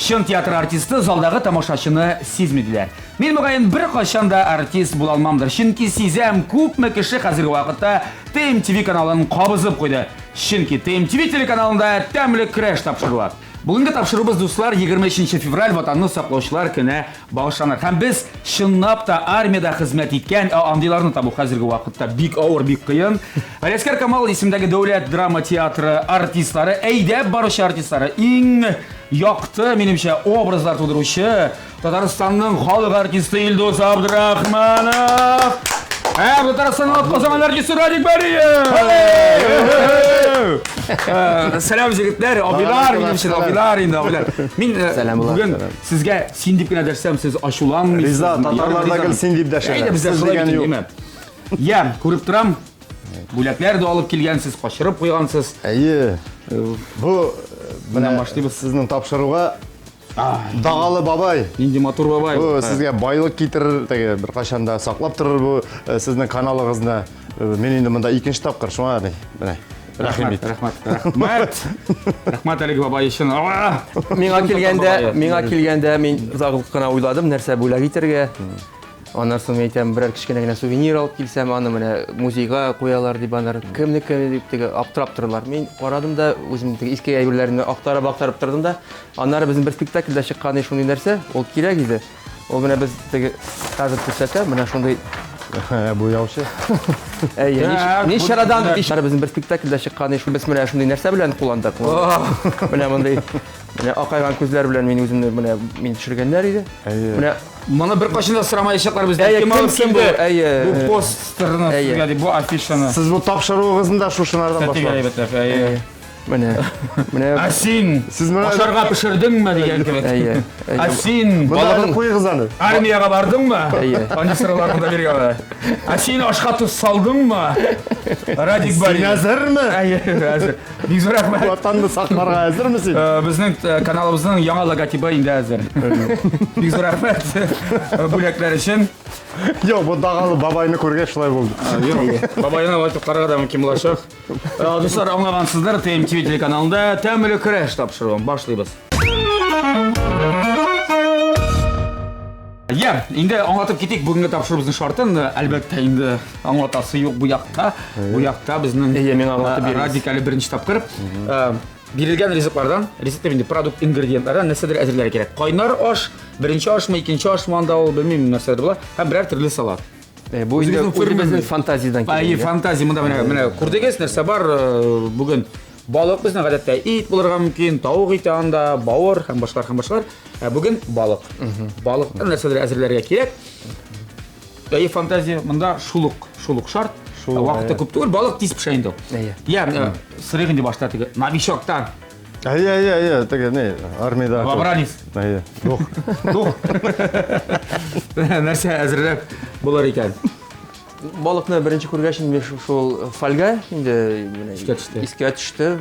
Чын театр артисты залдагы тамашачыны сизми диләр. Мин мөгаен беркайчан да артист була алмамдыр, чөнки сизәм, күпме кеше хәзерге вакытта ТМТВ каналын кабызып куйды. Чөнки ТМТВ телеканалында тәмле көрәш тапшырыла. Бүгенге тапшыруыбыз, дуслар, 23 февраль Ватанны саклаучылар көне багышланыр. Һәм без чынлап та армиядә хезмәт иткән, ә андыйларны табу хәзерге вакытта бик авыр, бик кыен. Галиәсгар Камал исемендәге дәүләт драма театры артистлары, әйдәп баручы артистлары, иң якты, минемчә, образлар тудыручы Татарстанның халык артисты Илдус Абдрахманов һәм Татарстанның атказанган артисты Радик Бариев. Сәлам, җегетләр, абыйлар, минемчә, абыйлар инде, абыйлар. Мин бүген сезгә син дип кенә дәшсәм, сез ачуланмыйсыз. Риза, татарларда гел син дип дәшәләр. Әйдә, бездә шулай бит, димә. Я, күреп торам, бүләкләр дә алып килгәнсез, качырып куйгансыз. Әйе. Бу менә башлыйбыз сезнең тапшыруга. Дагалы бабай. Нинди матур бабай. Бу сезгә байлык китерер, теге беркайчан да саклап торыр бу э, сезнең каналыгызны. Э, мин инде монда икенче тапкыр, шуңа ни, менә. Рәхим ит. Рәхмәт, рәхмәт. Рәхмәт әлеге бабай өчен. Миңа килгәндә, миңа килгәндә мин озак кына уйладым, нәрсә бүләк итәргә. Аннан соң мин әйтәм, берәр кечкенә генә сувенир алып килсәм, аны менә музейга куялар дип, аннары кемнеке дип теге аптырап тордылар. Мин карадым да, үзем теге иске әйберләрне актарып-актарып тордым да, аннары безнең бер спектакльдә чыккан шундый нәрсә, ул кирәк иде. Ул менә без теге хәзер күрсәтәм, менә шундый буяучы. Әйе, ни чарадан, ни чара безнең бер спектакльдә чыккан без менә шундый нәрсә белән кулландык. Менә мондый менә акайган күзләр белән мин үземне менә мин төшергәннәр иде. Менә моны беркайчан да сорамаячаклар бездән. Әйе, Кем алып кем бу? килде? Әйе. Бу постерны Әйе. сезгә дип, бу афишаны. Сез бу тапшыруыгызны да шушынардан Тәтегә башладыгыз. әйбәтләп, әйе. Менә. Менә. Ә син Сез менә- ашарга пешердеңме дигән кебек. Әйе. Ә син Монда әле куегыз аны. армиягә бардыңмы? Әйе. Андый сорауларны да биргән. Ә син ашка тоз салдыңмы? Радик Бариев. Син әзерме? Әйе, әзер. Бик зур рәхмәт. Ватанны сакларга әзерме син? Э, безнең э, каналыбызның яңа логотибы инде әзер. Бик зур рәхмәт э, бүләкләр өчен. Юк, бу дагалы бабайны күргәч шулай булды. Юк, бабайны алай карарга да мөмкин булачак. Дуслар, аңлагансыздыр, ТМТВ телеканалында Тәмле көрәш тапшыруын башлыйбыз. Я, инде аңлатып китик бүгенге тапшыруыбызның шартын. Әлбәттә, инде аңлатасы юк бу якта. Бу якта безнең Әйе, миңа аңлатып бирегез. Радик әле беренче тапкыр. Бирелгән ризыклардан, ризык дип инде продукт ингредиентлардан нәрсәдер әзерләргә кирәк. Кайнар аш, беренче ашмы, икенче ашмы анда ул, белмим, нәрсәдер була. Һәм берәр төрле салат. Бу инде үзебезнең фантазиядән килә. Әйе, фантазия монда менә менә күрдегез, нәрсә бар бүген. Балык безнең гадәттә ит булырга мөмкин, тавык ите анда, бавыр һәм башкалар һәм башкалар. Ә бүген балык. Балыктан нәрсәдер әзерләргә кирәк. Әйе, фантазия монда шул ук, шул ук шарт. Шул, Вакыты күп түгел, балык тиз пешә инде ул. Әйе. Я, сырыйк инде башта теге новичоктан. Әйе, әйе, әйе, теге не, армиядә. Вабранец. Әйе. Дух. Дух. Нәрсә әзерләп булыр икән? Балыкны беренче күргәч инде шул фольга инде менә искә төште. Искә төште.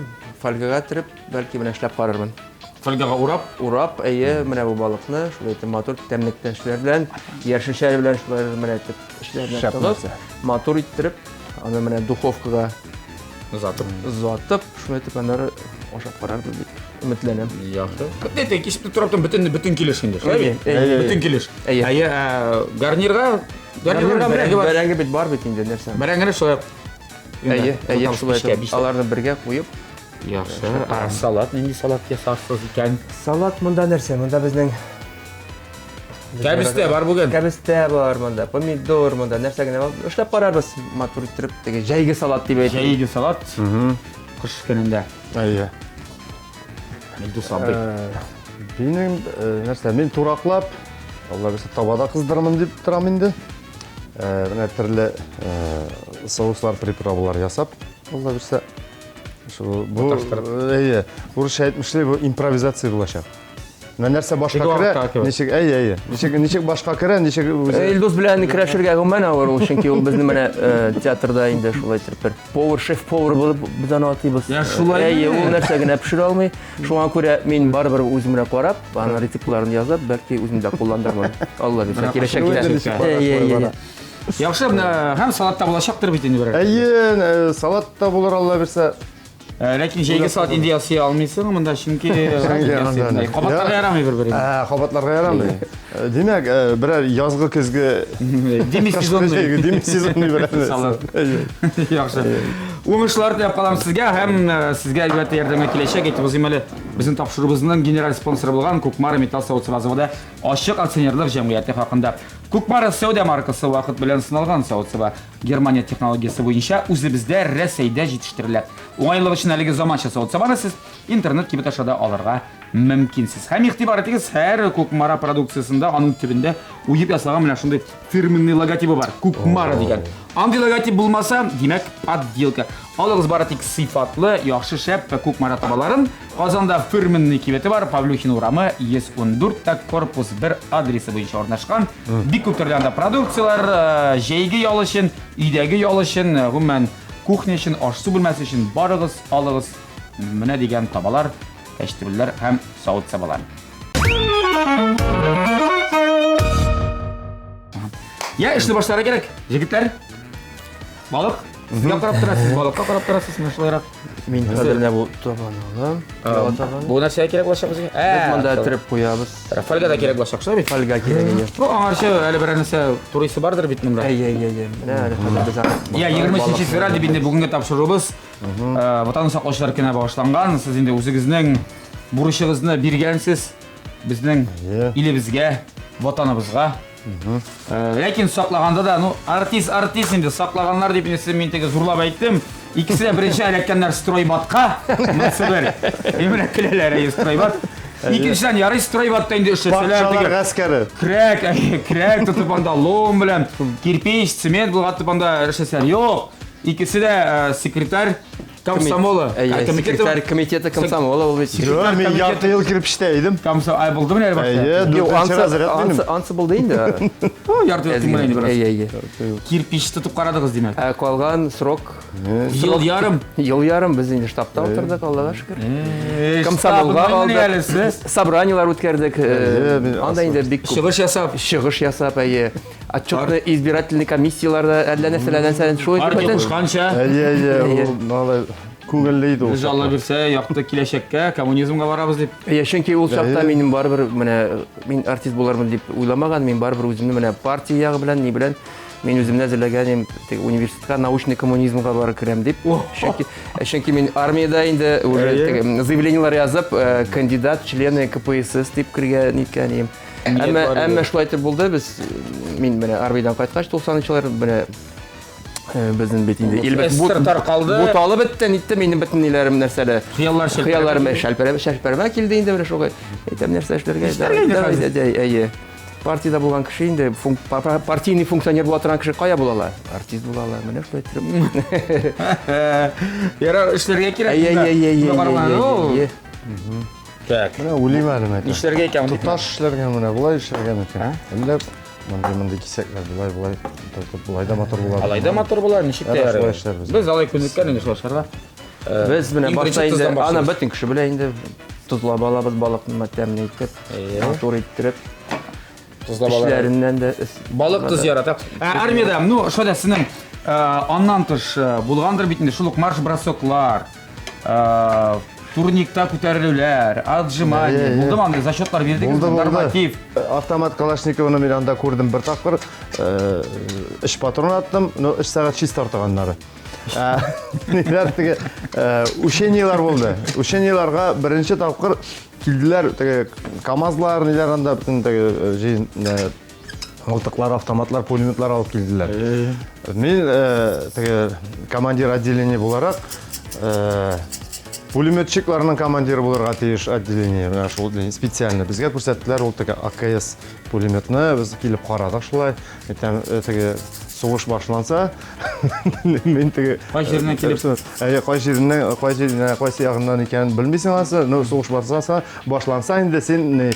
Фольгага төреп, бәлки менә эшләп карармын. Фольгага урап? Урап, әйе, менә бу балыкны шулай итеп матур тәмлектәшләр белән, яшелчәләр белән шулай менә итеп эшләренә тыгып, матур иттереп, аны менә духовкага озатып, озатып, шулай итеп аннары ашап карарбыз дип өметләнәм. Яхшы. Бөтен кисеп торып бөтен бөтен килеш инде. Шулай бит? Бөтен килеш. Әйе, гарнирга Гарнирга бәрәңге бар. Бәрәңге бит бар бит инде нәрсә. Бәрәңгене шулай Әйе, әйе, шулай итеп. Аларны бергә куеп. Яхшы. А салат нинди салат ясарсыз икән? Салат монда нәрсә? Монда безнең Кәбестә бар бүген. Кәбестә бар монда, помидор монда, нәрсә генә бар. Эшләп карарбыз, матур иттереп, теге җәйге салат дип әйтик. Җәйге салат. Кыш көнендә. Әйе. Илдус абый. Минем нәрсә, мин тураклап, Алла бирсә, табада кыздырмын дип торам инде. Менә төрле соуслар, приправалар ясап, Алла бирсә. Шул бу әйе, урысча әйтмешли, бу импровизация булачак. Менә нәрсә башка керә, ничек, әйе, әйе. Ничек, ничек башка керә, ничек үзе. Илдус белән көрәшергә гомумән авыр ул, чөнки ул безнең менә театрда инде шулай итеп бер повар, шеф-повар булып без аны атыйбыз. Я шулай. Әйе, ул нәрсә генә пешерә алмый. Шуңа күрә мин барыбер үзем белән карап, аның рецептларын язып, бәлки үзем дә кулландырмын. Алла бирсә, киләчәктә. Әйе, әйе. Яхшы, һәм салат та булачактыр бит инде берәр. Әйе, салат та булыр, Алла бирсә. Ләкин җәйге салат инде ясый алмыйсың монда, чөнки кабатларга ярамый бер-берен. Ә, кабатларга ярамый. Димәк, берәр язгы көзге демисезонный. Демисезонный берәр. Салат. Яхшы. Уңышлар теләп калам сезгә һәм сезгә әлбәттә ярдәмгә киләчәк. Әйтеп узыйм әле, безнең тапшыруыбызның генераль спонсоры булган Кукмара металл савыт-саба заводы ачык акционерлык җәмгыяте хакында. Кукмара сәүдә маркасы вакыт белән сыналган савыт-саба Германия технологиясе буенча үзебездә Рәсәйдә җитештерелә. Уңайлык өчен әлеге заманча савыт-сабаны сез интернет кибет аша да алырга мөмкинсез. Һәм игътибар итегез, һәр Кукмара продукциясендә аның төбендә уеп ясалган менә шундый фирменный логотибы бар. Кукмара дигән. Андый логотип булмаса, димәк, подделка. Алыгыз бары тик сыйфатлы, яхшы шәп Кукмара табаларын. Казанда фирменный кибете бар, Павлюхин урамы 114 тә корпус 1 адресы буенча урнашкан. Бик күп төрле анда продукцияләр, җәйге ял өчен, өйдәге ял өчен, гомумән, кухня өчен, аш-су бүлмәсе өчен барыгыз, алыгыз. Менә дигән табалар, кәчтрүлләр һәм савыт-сабалар. Я, эшне башларга кирәк, җегетләр. Балык. Сезгә карап торасыз, балыкка карап торасыз, менә шулайрак. Мин хәзер менә бу табаны алам. Яла табаны. Бу нәрсәгә кирәк булачак безгә? Без монда төреп куябыз. Фольга да кирәк булачак, шулай бит? Фольга кирәк иде. Ну, аңарчы әле берәр нәрсә турыйсы бардыр бит монда. Әй, әй, әй, әй. Менә әле хәзер без аны. Я, 23 февраль дип инде бүгенге тапшыруыбыз Ватан саклаучылар көненә багышланган. Сез инде үзегезнең бурычыгызны биргәнсез безнең илебезгә, ватаныбызга. Ләкин саклаганда да, ну, артист, артист инде, саклаганнар дип инде мин теге зурлап әйттем. Икесе дә беренче эләккәннәр стройбатка. Монысы бер. И менә көләләр, әйе, стройбат. Икенчедән, ярый стройбатта инде эшләсәләр, Патшалар гаскәре. Крәк, әйе, крәк тотып анда лом белән, кирпич, цемент болгатып анда эшләсәләр. Юк, икесе дә секретарь комсомола. Әйе, секретарь комитета комсомола ул бит. Юк, мин ярты ел кирпичтә идем. Комсомол, ай булды менә башта. Әйе, дүртенче разряд минем. Ансы булды инде. О, ярты ел кимгән инде бераз. Әйе, әйе. Кирпич тотып карадыгыз, димәк. Ә калган срок ел ярым. Ел ярым без инде штабта утырдык, Аллага шөкер. Комсомолга алдык. Собраниелар үткәрдек. Анда инде бик күп. Чыгыш ясап. Чыгыш ясап, әйе. Отчетный избирательный комиссияләрдә әллә нәрсәләр нәрсәләр шулай дип Партия кушканча. Әйе, әйе, ул малай күңелле иде ул. Без Алла бирсә, якты киләчәккә, коммунизмга барабыз дип. Әйе, чөнки ул чакта минем барыбер менә мин артист булырмын дип уйламаган, мин барыбер үземне менә партия ягы белән, ни белән мин үземне әзерләгән идем, теге университетка научный коммунизмга барып керәм дип. Чөнки чөнки мин армиядә инде уже теге заявлениеләр язып, кандидат члены КПСС дип кергән иткән идем. Әмма әмма шулай итеп булды. Без мин менә армиядән кайткач 90-нчылар менә безнең бит инде ил бит таркалды. Буталып бетте, нитте минем бөтен ниләрем нәрсәләр. Хыяллар Хыялларым шәлперәмә шәлперәмә килде инде менә шулай. Әйтәм нәрсә эшләргә. Әйе. Партиядә булган кеше инде партийный функционер була торган кеше кая була ала? Артист була ала. Менә шулай итеп. Ярар, эшләргә кирәк. Әйе, әйе, әйе. Так. Менә уйлыйм әле менә. Нишләргә икән? Тоташ эшләргә менә болай эшләргә мөмкин. Әллә мондый мондый кисәкләр болай болай тотып болай да матур була. Алай да матур була, ничек тә ярый. Без алай күнеккән инде шулай эшләргә. Без менә башта инде аны бөтен кеше белә инде тозлап алабыз балыкны тәмле итеп, матур иттереп. Тозлап алабыз. Эшләреннән дә Балык тоз ярата. Ә армиядә, ну, шо да сезнең аннан тыш булгандыр бит инде шул ук марш-бросоклар, турникта күтәрелүләр, отжимание. Булдымы андый зачетлар бирдегезме? Булды, булды. Норматив. Автомат Калашниковны мин анда күрдем бер тапкыр. Өч патрон аттым, но 3 сәгать чистартык аннары. Ниләр теге учениелар булды. Учениеларга беренче тапкыр килделәр, теге КАМАЗлар, ниләр анда бөтен теге җыен мылтыклар, автоматлар, пулеметлар алып килделәр. Мин теге командир отделение буларак пулеметчикларның командиры булырга тиеш отделение, менә шул специально безгә күрсәттеләр ул теге АКС пулеметны, без килеп карадык шулай. Әйтәм, теге сугыш башланса, мин теге кай җиреннән килеп, әйе, кай җиреннән, кай җиреннән, кайсы ягыннан икәнен белмисең анысы, но сугыш башланса, башланса инде син ни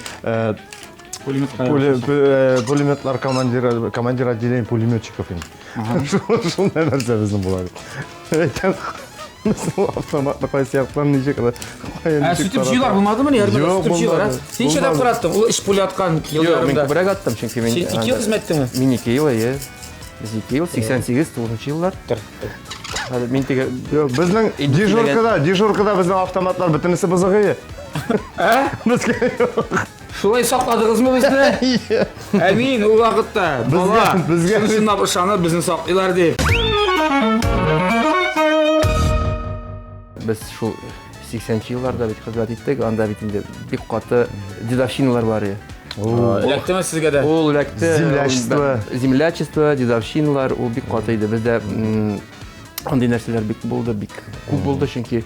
пулеметлар командиры, командир отделения пулеметчиков инде. Шундай нәрсә безнең була. Әйтәм, автоматны кайсы яктан ничек Ә сүтеп җыйлар булмадымы ни? Юк, Сүтеп җыйлар, а? Син ничә тапкыр аттың? Ул өч пуля аткан ел Юк, мин ярымда. күбрәк аттым, чөнки мин Син ике ел хезмәт иттеңме? Мин ике ел, әйе. Без ике ел, 88, 9 еллар. Тор. Хәзер мин теге Юк, безнең дежуркада, дежуркада безнең автоматлар бөтенесе бозык иде. Ә? Безгә юк. Шулай сакладыгызмы безне? Ә мин ул вакытта бала безгә- чынлап ышанып безне саклыйлар дип. Без шул 80 елларда бит хезмәт иттек, анда бит инде бик каты дедовщиналар бар иде. Эләктеме сезгә дә? Ул эләкте. Землячество. Землячество, дедовщиналар, ул бик каты иде. Бездә андый нәрсәләр бик булды, бик күп булды, чөнки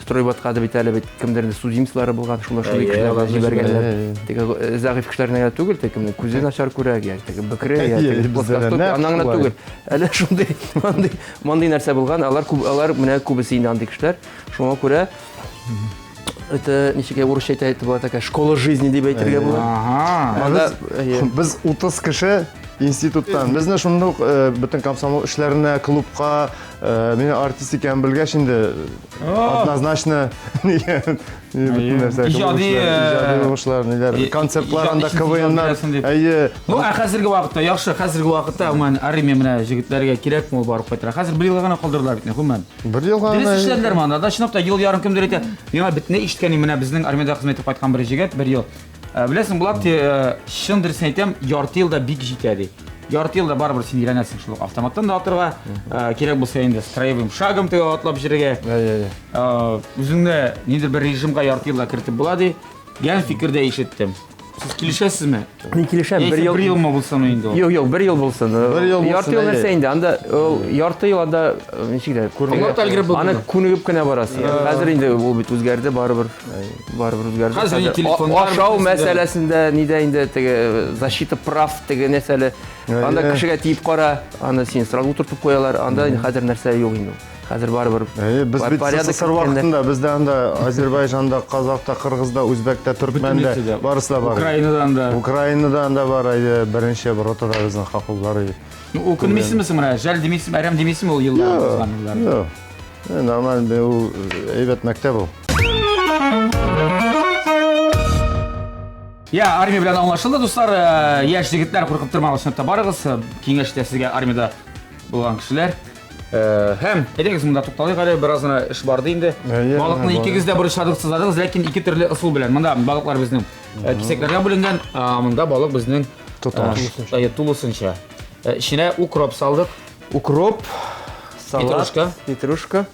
стройбатка да бит әле бит кемдердер судимстволары булган, шунда шундый Әйе, кешеләрне аларны җибәргәннәр. җибәргәннәр. Теге зәгыйфь кешеләрне генә түгел, теге кемнең күзе начар күрә, я теге бөкре, я Әйе, теге бездә дә плоскостопие, нәкъ аннан гына шулай. түгел. Әле шундый мондый мондый нәрсә булган, алар күп, алар менә күбесе инде андый кешеләр. Шуңа күрә это ничек урысча әйтә була такая школа жизни дип әйтергә була. Ага. Анда әйе. Без 30 кеше институттан. Безне шунда ук бөтен комсомол эшләренә, клубка, мин артист икәнен белгәч инде однозначно нигә бөтен нәрсә Иҗади, иҗади уңышлар, ниләр, концертлар иҗат анда өчен иҗат КВНнар. бирәсең дип. Әйе. Ну, ә хәзерге вакытта, яхшы, хәзерге вакытта, гомумән, армия менә җегетләргә кирәкме ул барып кайтырга? Хәзер бер елга гына калдырдылар бит, гомумән. Бер елга Дөрес гына. эшләделәрме анда? Да, чынлап та ел ярым кемдер әйтә. Миңа бөтенләй ишеткән менә безнең армиядә хезмәт итеп кайткан бер җегет бер ел. Беләсең, Булат, чын дөресен әйтәм, ярты елда бик җитә ди. Ярты елда барыбер син өйрәнәсең шул ук автоматтан да атырга, кирәк булса инде строевым шагом теге атлап җиргә. Әйе, әйе. Үзеңне нидер бер режимга ярты елда кертеп була ди. Дигән фикердә ишеттем. Сез килешәсезме? Мин килешәм, Яисә бер ел. бер елмы булсын инде ул? Юк, юк, бер ел булсын. Бер ел булсын, Ярты ел әйе. нәрсә инде, анда ул ярты ел анда ничек дә Аңлап та өлгереп булмый. Аны күнегеп кенә барасың. Хәзер инде ул бит үзгәрде, барыбер барыбер үзгәрде. Хәзер инде телефоннар ашау бөтенесе дә. мәсьәләсендә нидә инде теге защита прав теге нәрсәле. Анда Әйе. кешегә тиеп кара, аны син сразу утыртып куялар. Анда инде хәзер нәрсә юк инде. Хәзер барыбер Әйе, без бит порядок СССР керткәннәр. вакытында бездә анда Азербайҗанда, Казахта, Кыргызда, Үзбәктә, Төркмәндә Бөтенесе дә. барысы да бар. Украинадан да. Украинадан да бар, әйе, беренче ротада безнең хакуллар иде. Ну, үкенмисезме соң менә? Жәл димисезме, әрәм димисезме ул еллар узган еллар? Юк. Нормаль, ул әйбәт мәктәп ул. Я, армия белән аңлашылды, дуслар. Яшь егетләр, куркып тормагыз, чынлап та барыгыз. Киңәш итә сезгә армиядә булган кешеләр. Һәм әйдәгез монда тукталыйк әле, бераз гына эш барды инде. Әйе, Балыкны бар. икегез дә борычладыгыз, сызладыгыз, ләкин ике төрле ысул белән. Монда балыклар безнең кисәкләргә бүленгән, монда балык безнең Тоташ. Әйе, тулысынча. Эченә укроп салдык. Укроп, салат, Петрушка. петрушка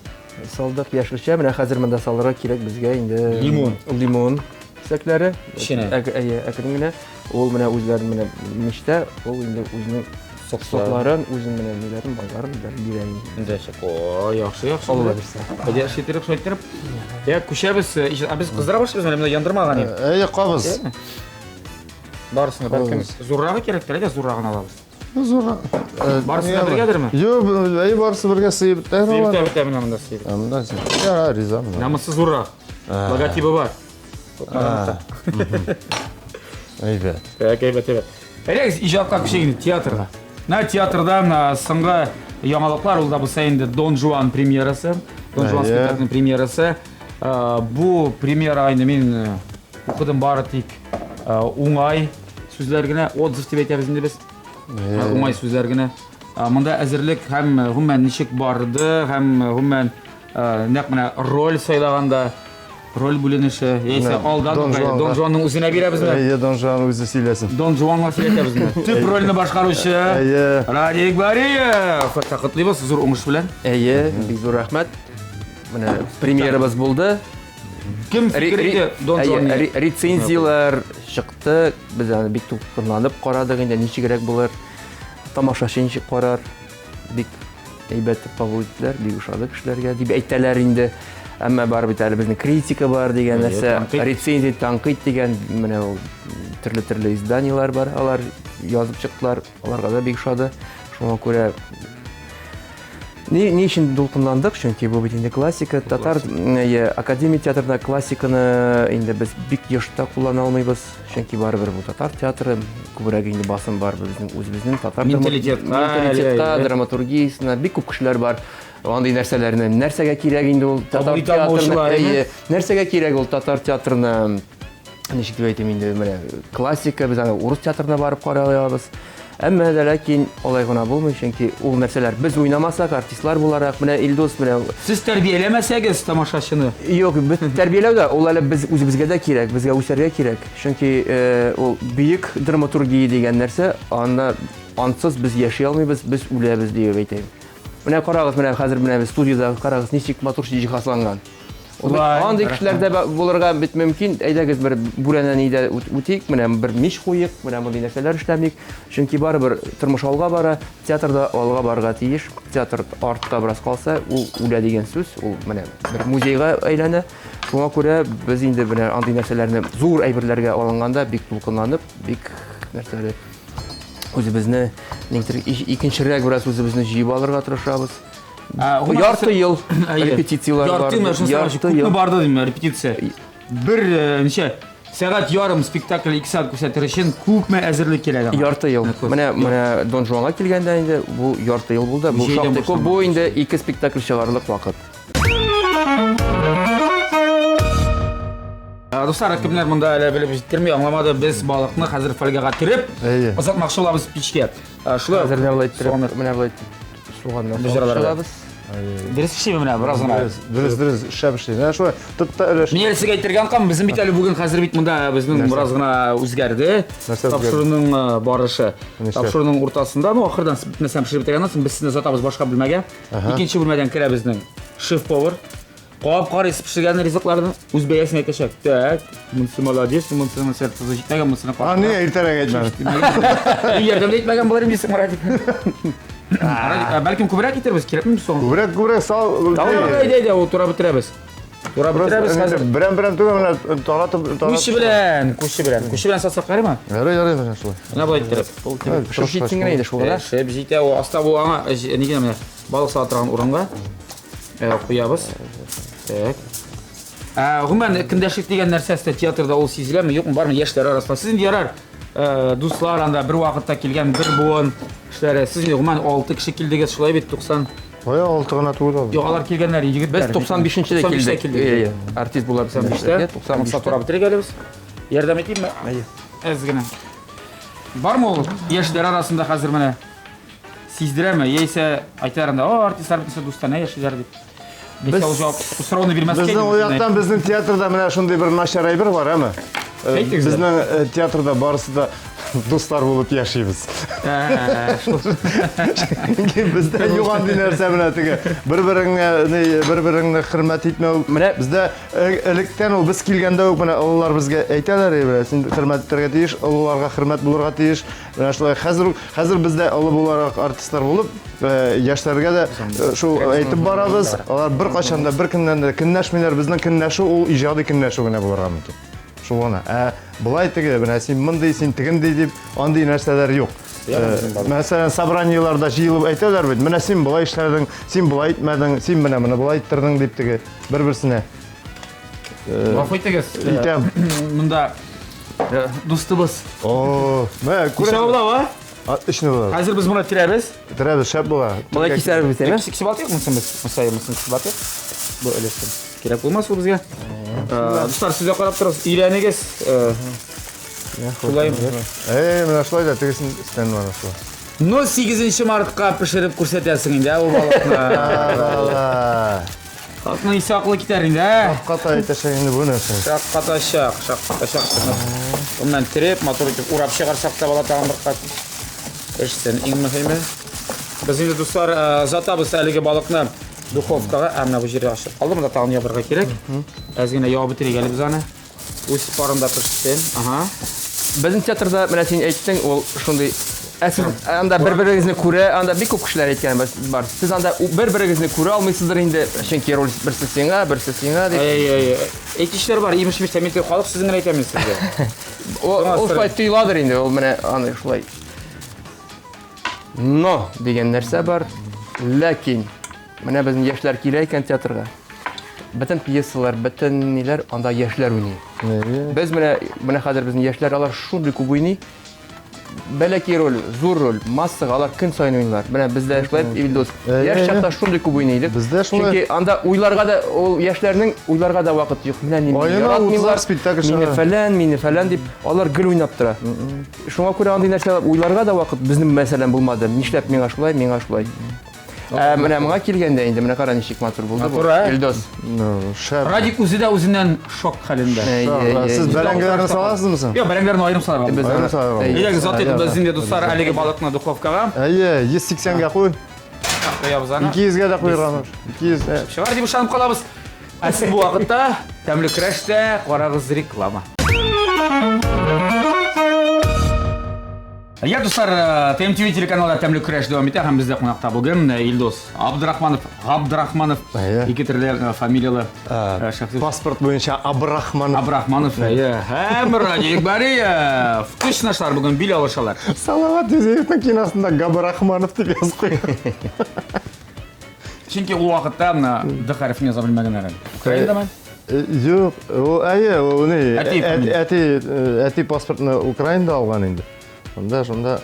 салдык, яшелчә. Менә хәзер монда салырга кирәк безгә инде. Лимон. Лимон кисәкләре. Эченә. Әйе, әкрен генә. Ул менә үзләрен менә мичтә, ул инде үзенең сокларын, үзенең менә ниләрен, майларын бирә инде. Инде О, яхшы, яхшы. Алла бирсә. Әйдә, эш иттереп, шулай иттереп. Я, күчәбез. Ә без кыздыра башлыйбыз, менә монда яндырмаган идек. Әйе, кабыз. Барысына бәлкем зуррагы кирәктер, әйдә зуррагын алабыз. Зур. Барысы да бергәдерме? Юк, әйе, барысы бергә сыеп бетә. Сыеп бетә, бетә менә монда сыеп. Монда Яра, риза менә. Намысы зуррак. Логотибы бар. Әйбәт. Так, әйбәт, әйбәт. Әйдәгез, иҗатка күчәйек инде, театрга. Менә театрда менә соңгы яңалыклар, ул да булса инде Дон Жуан премьерасы. Дон Жуан Әйе. спектаклінің премьерасы. Бу премьера инде мин укыдым бары тик уңай сүзләр генә, отзыв дип әйтәбез инде без. Уңай сүзләр генә. Монда әзерлек һәм гомумән ничек барды, һәм гомумән нәкъ менә роль сайлаганда роль бүленеше, яисә Менә алдан Дон ук Жуанга. Дон Жуанның үзенә бирәбезме? Әйе, Дон Жуан үзе сөйләсен. Дон Жуанга сөйләтәбезме? Төп рольне башкаручы Әйе. Радик Бариев. Хәтта котлыйбыз зур уңыш белән. Әйе, бик зур рәхмәт. Менә премьерабыз булды. Кем фикер итте Дон Әйе, Жуанны? рецензияләр чыкты. Без аны бик дулкынланып карадык инде, ничегрәк булыр. Тамашачы ничек карар. Бик әйбәт кабул иттеләр, бик ошады кешеләргә дип әйтәләр инде. Әмма бар бит әле безнең критика бар дигән Әйе, нәрсә, тәнкыйть. рецензия, тәнкыйть дигән менә ул төрле-төрле изданиеләр бар, алар язып чыктылар, аларга да бик ошады. Шуңа күрә ни өчен дулкынландык? Чөнки бу бит инде классика. Татар академия театрында классиканы инде без бик еш та куллана алмыйбыз. Чөнки барыбер бу татар театры, күбрәк инде басым бар безнең үзебезнең татар Менталитетка, менталитетка, әйе. драматургиясенә бик күп кешеләр бар. Андый нәрсәләрне нәрсәгә кирәк инде ул татар Кабул итә алмаучылар, театрына? әйе. Әйе, нәрсәгә кирәк ул татар театрына? Ничек дип әйтим инде, менә классика, без аны урыс театрына барып карый алабыз. Әмма дә ләкин алай гына булмый, чөнки ул нәрсәләр без уйнамасак, артистлар буларак, менә Илдус менә Сез тәрбияләмәсәгез тамашачыны. Юк, без тәрбияләү дә ул әле без үзебезгә дә кирәк, безгә үсәргә кирәк. Чөнки э, ул бөек драматургия дигән нәрсә, анда ансыз без яши алмыйбыз, без үләбез диеп әйтәм. Менә карагыз, менә хәзер менә без студиядә карагыз, ничек матур җиһазланган. Вай, Андый кешеләр дә булырга бит мөмкин. Әйдәгез бер бүрәнә нидә үтик, менә бер мич куйык, менә мондый нәрсәләр эшләмик. Чөнки барыбер тормыш алга бара, театр да алга барырга тиеш. Театр артта бераз калса, ул үлә дигән сүз, ул менә бер музейга әйләнә. Шуңа күрә без инде менә андый нәрсәләрне зур әйберләргә алынганда бик дулкынланып, бик нәрсәләр үзебезне никтер икенчерәк бераз үзебезне җыеп алырга тырышабыз. Ярты ел репетицияләр бар. Ярты ел. Күпме барды дим репетиция? Бер э, ничә сәгать ярым спектакль 2 сәгать күрсәтер өчен күпме әзерлек кирәк аңа? Ярты ел. Менә менә Дон Жуанга килгәндә инде бу ярты ел булды. Бу шактый күп. Бу инде ике спектакль чыгарлык вакыт. Дуслар, кемнәр монда әле белеп җиткерми, аңламады, без балыкны хәзер фольгага төреп, озатмакчы булабыз пичкә. Шулай хәзер менә болай иттереп, менә болай суганны салабыз. Дөрес эшлиме менә бераз гына? Дөрес, дөрес, шәп эшли. Менә шулай тот та өлеш. Мин әле сезгә әйтергә онткам, безнең бит әле бүген хәзер бит монда безнең бераз гына үзгәрде. Тапшыруның барышы. Тапшыруның уртасында, ну ахырдан нәрсәне пешереп бетергәннән соң без сезне озатабыз башка бүлмәгә. Икенче бүлмәдән керә безнең шеф-повар. Кабып карыйсыз пешергән ризыкларны, үз бәясен әйтәчәк. Так, монысы молодец, монысы нәрсә тозы җитмәгән, монысына кара. А, нигә иртәрәк әйтмәдең? Мин ярдәм дә итмәгән булыр инде син, Радик. Радик, бәлкем күбрәк итербез, кирәкме соң? Күбрәк, күбрәк сал. Әйдә, әйдә, ул тура бетерәбез. Тура бетерәбез хәзер. Берәм-берәм түгел, менә таратып, таратып. Күче белән, күче белән. Күче белән сатсак ярыймы? Ярый, ярый, менә шулай. Менә болай иттереп. Шып җитсен генә инде шул гына. Шып җитә, ул аста бу аңа нигә менә балык сала торган урынга. Э, куябыз. Так. Ә, гомумән, көндәшлек дигән нәрсә сездә театрда ул сизеләме, юкмы, бармы яшьләр арасында? Сез инде ярар, э, дуслар анда бер вакытта килгән бер буын кешеләре. Сез инде гомумән 6 кеше килдегез, шулай бит 90. Кая 6 гына түгел ул. Юк, алар килгәннәр, егетләр. Без 95-нчедә килдек. килдек. Артист буларак 95-тә. 95-тә. Тора бетерик әле без. Ярдәм итимме? Әйе. Әз генә. Бармы ул яшьләр арасында хәзер менә? Сиздерәме, яисә әйтәләр анда, о, артистлар бөтенесе дустанә яшиләр дип. Без ул җавап сорауны бирмәскә. Безнең ул яктан безнең театрда менә шундый бер начар әйбер бар, әме? Э, безнең э, театрда барысы да дуслар булып яшибез. Чөнки бездә юк андый нәрсә менә теге бер-береңне бер-береңне хөрмәт итмәү. Менә бездә э, электән ул без килгәндә үк менә олылар безгә әйтәләр, син хөрмәт итәргә тиеш, олыларга хөрмәт булырга тиеш. Менә шулай хәзер хәзер бездә олы буларак артистлар булып, э, яшьләргә дә э, шул әйтеп барабыз. Алар беркайчан да беркемнән дә көнләшмиләр. Безнең көнләшү ул иҗади көнләшү генә булырга мөмкин. Шул гына. Ә болай теге, менә син мондый, син тегендей дип, андый нәрсәләр юк. Э, мәсәлән, собраниеларда җыелып әйтәләр бит, менә син болай эшләдең, син болай итмәдең, син менә моны болай иттердең дип теге бер-берсенә. Гафу итегез. Итәм. Монда дустыбыз. О, мә, күрә. Ничә була, а? Отлично була. Хәзер без моны терәбез. Терәбез, шәп була. Болай кисәрбез, әйме? Кисеп атыйк монысын без. Мусай, монысын кисеп атыйк. Бу өлешен. Кирәк булмас ул безгә. Дуслар, сез дә карап торыгыз, өйрәнегез. Шулай. Әй, менә шулай да тегесен өстән менә шулай. Ну, 8 мартка пешереп күрсәтәсең инде, ә ул балыкны. Халыкның исе акылы китәр инде, ә? Шакката әйтәчәк инде бу нәрсә. Шаккатачак, шаккатачак. Моннан тереп, матур итеп урап чыгарсак та була тагын бер кат. Пешсен, иң мөһиме. Без инде, дуслар, э, озатабыз әлеге балыкны духовкага. Ә менә бу җирдә ачып калды, монда тагын ябырга кирәк. Әз генә ябып бетерик әле без аны. Үз парында пешсен. Ага. Безнең театрда менә син әйттең, ул шундый Ә сез анда бер-берегезне күрә, анда бик күп кешеләр әйткән бар. Сез анда бер-берегезне күрә алмыйсыздыр инде, чөнки роль берсе сиңа, берсе сиңа дип. Әй, әй, әйтүчеләр бар, имеш-меш тә, мин халык сүзен генә әйтәм мин сезгә. Ул шулай тоеладыр инде, ул менә аны шулай. Но дигән нәрсә бар, ләкин Менә безнең яшьләр килә икән театрга. Бөтен пьесалар, бөтен ниләр анда яшьләр уйный. Без менә менә хәзер безнең яшьләр алар шундый күп уйный. бәләкәй роль, зур роль, массага алар көн саен уйныйлар. Менә бездә шулай Илдус. Яшь чакта шундый күп уйный идек. Бездә шулай. Чөнки анда уйларга да ул яшьләрнең уйларга да вакыт юк. Менә мине яратмыйлар, спектакль мине фәлән, мине фәлән дип алар гел уйнап тора. Шуңа күрә андый нәрсәләр уйларга да вакыт безнең мәсәлән булмады. Нишләп миңа шулай, миңа шулай. Ә менә моңа килгәндә инде менә кара ничек матур булды бу. Илдос. Ну, шәп. Радик үзе дә үзеннән шок хәлендә. Сез бәрәңгеләрне саласызмы соң? Юк, бәрәңгеләрне аерым салырга. Без Аерым салырга. Әйдәгез, атыйк без инде, дуслар, әлеге балыкны духовкага. Әйе, 180-гә куй. Куябыз аны. 200-гә дә куярга мөмкин. 200. Чыгар дип ышанып калабыз. Ә сез бу вакытта тәмле көрәштә карагыз реклама. Я, дуслар, ТМТВ телеканалда тәмле көрәш дәвам итә һәм бездә кунакта бүген Илдус Абдрахманов, Габдрахманов, ике төрле фамилияле шәхес. Паспорт буенча Абрахманов. Абрахманов, әйе. Һәм Радик Бариев. Көч сынашлар бүген бил алышалар. Салават Юзеевның киносында Габрахманов дип язып куйган. Чөнки ул вакытта менә Д хәрефен яза белмәгәннәр әле. Украинадамы? Юк, ул әйе, ул ни, әти әти паспортны Украинада алган инде. Шунда, шунда.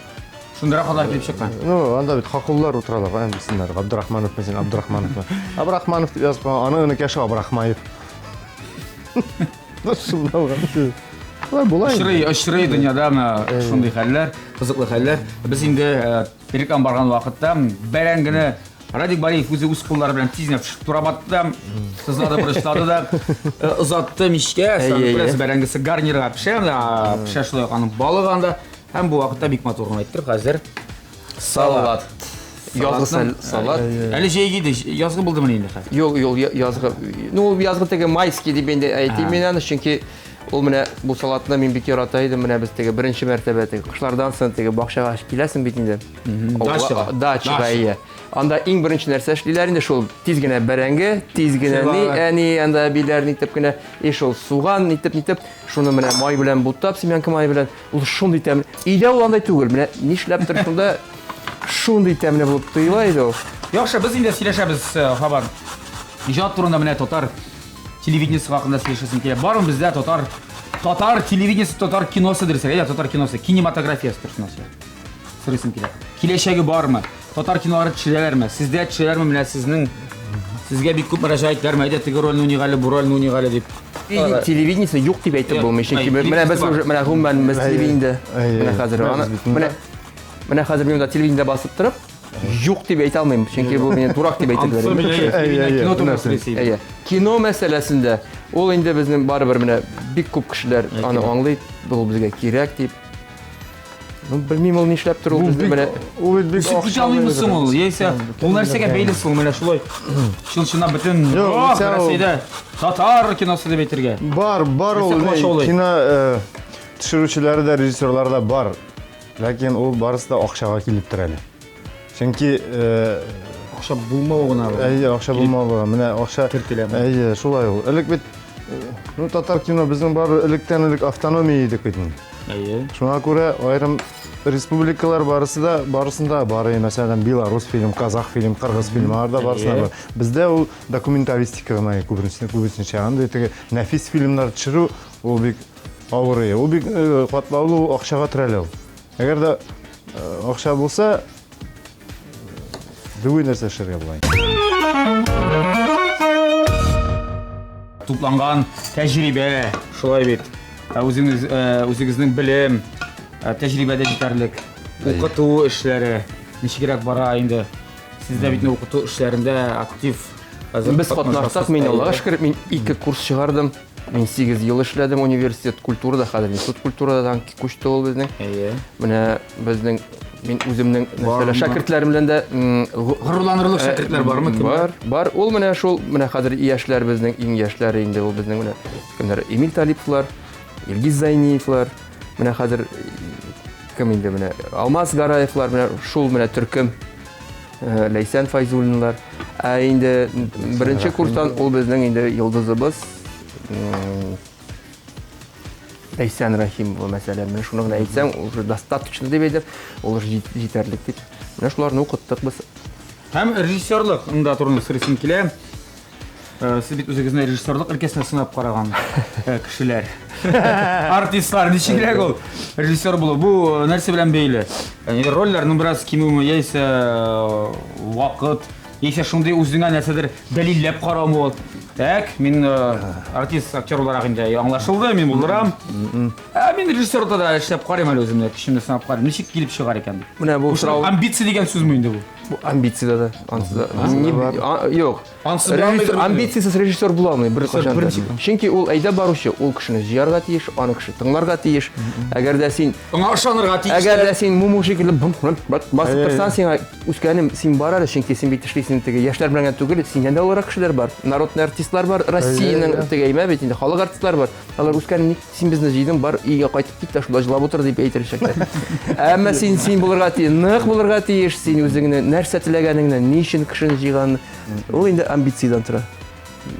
Шундыйрак алар килеп чыккан. Ну, анда бит хакуллар утыралар, каян белсеннәр, Габдрахмановмы син, Абдрахмановмы. Абрахманов дип язып куйган, аның энекәше Абрахмаев. Шунда алган. Шулай була инде. Очрый, очрый дөньяда менә шундый хәлләр, кызыклы хәлләр. Без инде реклама барган вакытта бәрәңгене Радик Бариев үзе үз куллары белән тиз генә турап атты да, тозлады, борычлады да, озатты мичкә. Күрәсез, бәрәңгесе гарнирга пешә, пешә шулай ук аның балыгы анда. Һәм бу вакытта бик матур гына иттереп хәзер салат. Язгы салат. Әле җәйге иде, язгы булдымыни инде хәзер? Юк, юк, язгы. Ну, ул язгы теге майский дип инде әйтим мин аны, чөнки ул менә бу салатны мин бик ярата идем. Менә без теге беренче мәртәбә теге кышлардан соң теге бакчага киләсең бит инде. Дачага. Дачага, әйе. Анда иң беренче нәрсә эшлиләр инде шул тиз генә бәрәңге, тиз генә ни, әни, анда әбиләр нитеп кенә, и шул суган нитеп нитеп, шуны менә май белән бутап, семянка мае белән, ул шундый тәмле. Өйдә ул андай түгел, менә нишләптер шунда шундый тәмле булып тоела иде ул. Яхшы, без инде сөйләшәбез, Хабар. Иҗат турында менә татар телевидениесе хакында сөйләшәсем килә. Бармы бездә татар татар телевидениесе, татар киносы дөресрәк, әйдә, татар киносы, кинематографиясе дөресен сорыйсым килә. Киләчәге бармы? Татар кинолары төшерәләрме? Сездә төшерәләрме? Менә сезнең сезгә бик күп мөрәҗәгать итәләрме? Әйдә теге рольне уйныйк әле, бу рольне уйныйк әле дип. Телевидениесе юк дип әйтеп булмый, чөнки менә без уже менә гомумән без телевидениедә менә хәзер менә менә хәзер мин монда телевидениедә басып торып юк дип әйтә алмыйм, чөнки бу мине дурак дип әйтерләр. Кино турында сөйләсәй. Кино мәсьәләсендә ул инде безнең барыбер менә бик күп кешеләр аны аңлый, бу безгә кирәк дип. Ну, белмим ул нишләп тор ул безне менә. Ул бит бик Үсеп китә алмыймы соң ул? Яисә ул нәрсәгә бәйле соң менә шулай чын-чынлап бөтен Россиядә татар киносы дип әйтергә. Бар, бар ул кино төшерүчеләре дә, режиссерлары да бар. Ләкин ул барысы да акчага килеп тора әле. Чөнки акча булмавы гына. Әйе, акча булмавы. Менә акча кертелә. Әйе, шулай ул. Элек бит ну татар кино безнең бар электән элек автономия идек бит инде. Әйе. Шуңа күрә аерым республикалар барысы да барысында бар. Мәсәлән, Белорус фильм, казах фильм, кыргыз фильм, аларда барысында бар. Бездә ул документалистика гына күбесенчә, күбесенчә. Андый теге нәфис фильмнар төшерү ул бик авыр. Ул бик катлаулы, акчага терәлә ул. Әгәр дә акча булса, любой нәрсә эшләргә була. Тупланган тәҗрибә, шулай бит. Үзеңез, үзегезнең белем, тәҗрибә дә җитәрлек. Укыту эшләре ничегрәк бара инде? Сез дә бит укыту эшләрендә актив. Без катнаштык, мин Аллага шөкер, мин ике курс чыгардым. Мин 8 ел эшләдем университет культурада, хәзер институт культурадан күчте ул безнең. Әйе. Менә безнең мин үземнең мәсәлән шәкертләрем белән дә горурланырлык шәкертләр бармы? Бар, бар. Ул менә шул, менә хәзер яшьләр безнең иң яшьләре инде ул безнең менә кемнәр Эмиль Талиповлар, Илгиз Зайниевлар, менә хәзер кем инде менә Алмаз Гараевлар, менә шул менә төркем Ләйсән Файзуллинлар. Ә инде беренче курстан ул безнең инде йолдызыбыз Ләйсән Рәхимова мәсәлән, менә шуны гына әйтсәң, уже достаточно дип әйтеп, ул уже җитәрлек дип. Менә шуларны укыттык без. Һәм режиссерлык да турында сорыйсым килә. Сез бит үзегезне режиссерлык өлкәсенә сынап караган кешеләр. Артистлар, ничегрәк ул режиссер булу? Бу нәрсә белән бәйле? Рольләрнең бераз кимүме, яисә вакыт, яисә шундый үзеңә нәрсәдер дәлилләп караумы ул? Так, мин артист, актер буларак инде аңлашылды, мин булдырам. Ә мин режиссерда да эшләп карыйм әле үземне, көчемне сынап карыйм. Ничек килеп чыгар икән дип. Менә бу сорау. Амбиция дигән сүзме инде бу? Бу амбиция дә, ансы да. Юк. Ансыз була алмый. Амбициясез режиссер була алмый беркайчан да. Чөнки ул әйдәп баручы, ул кешене җыярга тиеш, аны кеше тыңларга тиеш. Әгәр дә син Аңа ышанырга тиеш. Әгәр дә син муму шикелле басып торсаң, сиңа үскәнем, син бар әле, чөнки син бит эшлисең теге яшьләр белән генә түгел, синнән дә олырак кешеләр бар. Народный артистлар бар, Россиянең теге әймә бит инде халык артистлары бар. Алар үскәнем, ник син безне җыйдың, бар өйгә кайтып кит тә шунда җылап утыр дип әйтеләчәкләр. Әмма син син булырга тиеш, нык булырга тиеш, син үзеңне нәрсә теләгәнеңне, ни өчен кешене җыйганны. Ул инде амбициядән тора.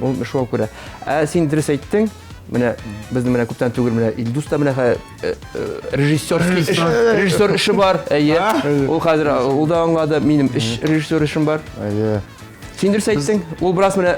Ул шуңа күрә. Ә син дөрес әйттең, менә безнең менә күптән түгел менә Илдус та менә режиссерский эш, режиссер эше бар. Әйе. Ул хәзер ул да аңлады, минем эш режиссер эшем бар. Әйе. Син дөрес әйттең, ул бераз менә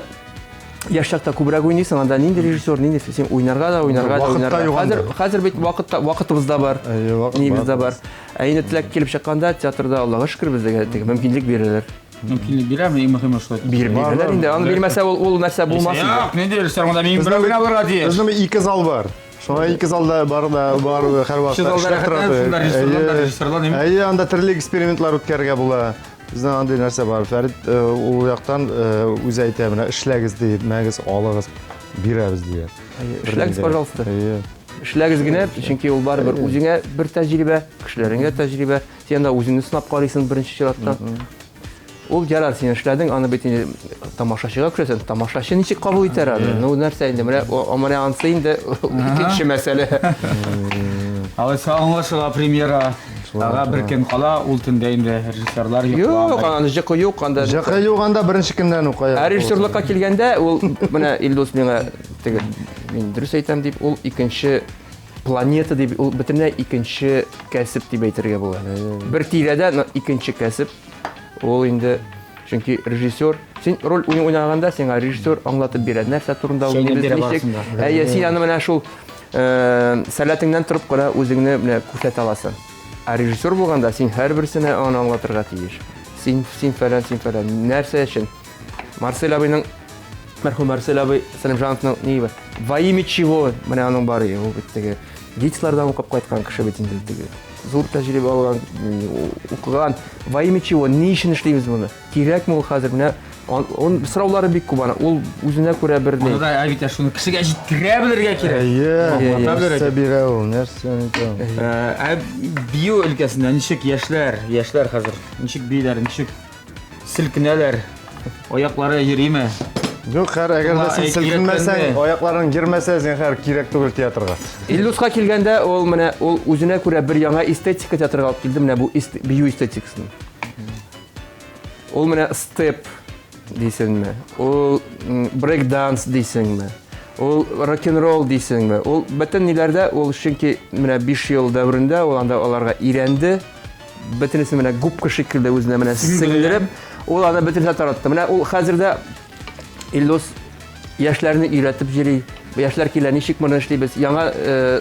яшь чакта күбрәк уйныйсың, анда нинди режиссер, нинди син уйнарга да, уйнарга да, Вакыт та уйнарга. юк Хәзер, анда. хәзер бит вакыт та, вакытыбыз да бар, Әйе, вакыт нибез бар. дә бар. Ә инде теләк килеп чыкканда театрда Аллага шөкер безгә теге мөмкинлек бирәләр. Мөмкинлек бирәме, иң мөһиме шулай. Биреп Бар, бирәләр бар. инде. Аны бирмәсә ул ул нәрсә булмас инде. Юк, нинди режиссер монда мин берәү генә булырга тиеш. Безнең ике зал бар. Шуңа ике залда бар да бар һәрвакыт. Ике залда эшләп тора. рәхәтләнеп, шунда режиссерлар да, Әйе. режиссерлар, неме? Әйе, анда төрле экспериментлар үткәрергә була. Безнең андый нәрсә бар. Фәрит ул яктан үзе әйтә, менә эшләгез ди, мәгез, алыгыз, бирәбез дияр. Әйе, Эшләгез, пожалуйста. Әйе. Эшләгез генә, чөнки ул барыбер үзеңә бер тәҗрибә, кешеләреңә тәҗрибә. Син анда үзеңне сынап карыйсың беренче чиратта. Ул ярар, син эшләдең, аны бит инде тамашачыга күрәсең. Тамашачы ничек кабул итәр аны? Ну, нәрсә инде, менә менә ансы инде икенче мәсьәлә. Алайса аңлашыла премьера. Ага бер көн кала, ул төндә инде режиссерлар Юк, йокламый. аны җыкы юк, анда. Җакы юк анда беренче көннән үк аяк. Ә режиссерлыкка килгәндә, ул менә Илдус миңа теге мин дөрес әйтәм дип, ул икенче планета дип, ул бөтенләй икенче кәсеп дип әйтергә була. Бер тирәдә, но икенче кәсеп. Ул инде чөнки режиссер, син роль уйнаганда сиңа режиссер аңлатып бирә, нәрсә турында Чәйнәп уйныйбыз, бирә ничек. барысын да. Әйе, син аны менә шул сәләтеңнән торып кына үзеңне менә күрсәтә аласың. Ә режиссер булганда син һәрберсенә аны аңлатырга тиеш. Син син фәлән, син фәлән. Нәрсә өчен? Марсель абыйның мәрхүм Марсель абый Сәлимҗановның ни бар? Во имя чего? Менә аның бар ул бит теге ГИТИСлардан укып кайткан кеше бит инде теге. Зур тәҗрибә алган, укыган. Во имя чего? Ни өчен эшлибез моны? Кирәкме ул хәзер? Менә он сораулары бик күп аны. Ул үзенә күрә бер ни. Аны да ә бит шуны кешегә җиткерә белергә кирәк. Әйе, Аңлата белергә нәрсә бирә ул, нәрсә нитә ул. Ә бию өлкәсендә ничек яшьләр, яшьләр хәзер ничек бииләр, ничек селкенәләр, аяклары йөриме? Юк, хәр, әгәр дә син Шуңа селкенмәсәң, әйткәндә. аякларың йөрмәсә, зинһар кирәк түгел театрга. Илдуска килгәндә ул менә ул үзенә күрә бер яңа эстетика театрга алып килде, менә бу бию эстетикасын. Ул менә степ дисеңме, ул брейк-данс дисеңме, ул рок-н-ролл дисеңме, ул бөтен ниләрдә ул чөнки менә 5 ел дәверендә ул анда аларга өйрәнде, бөтенесе менә губка шикелле үзенә менә сеңдереп, ул аны бөтенесенә таратты. Менә ул хәзер дә Илдус яшьләрне өйрәтеп йөри. Яшьләр килә, ничек моны эшлибез? Яңа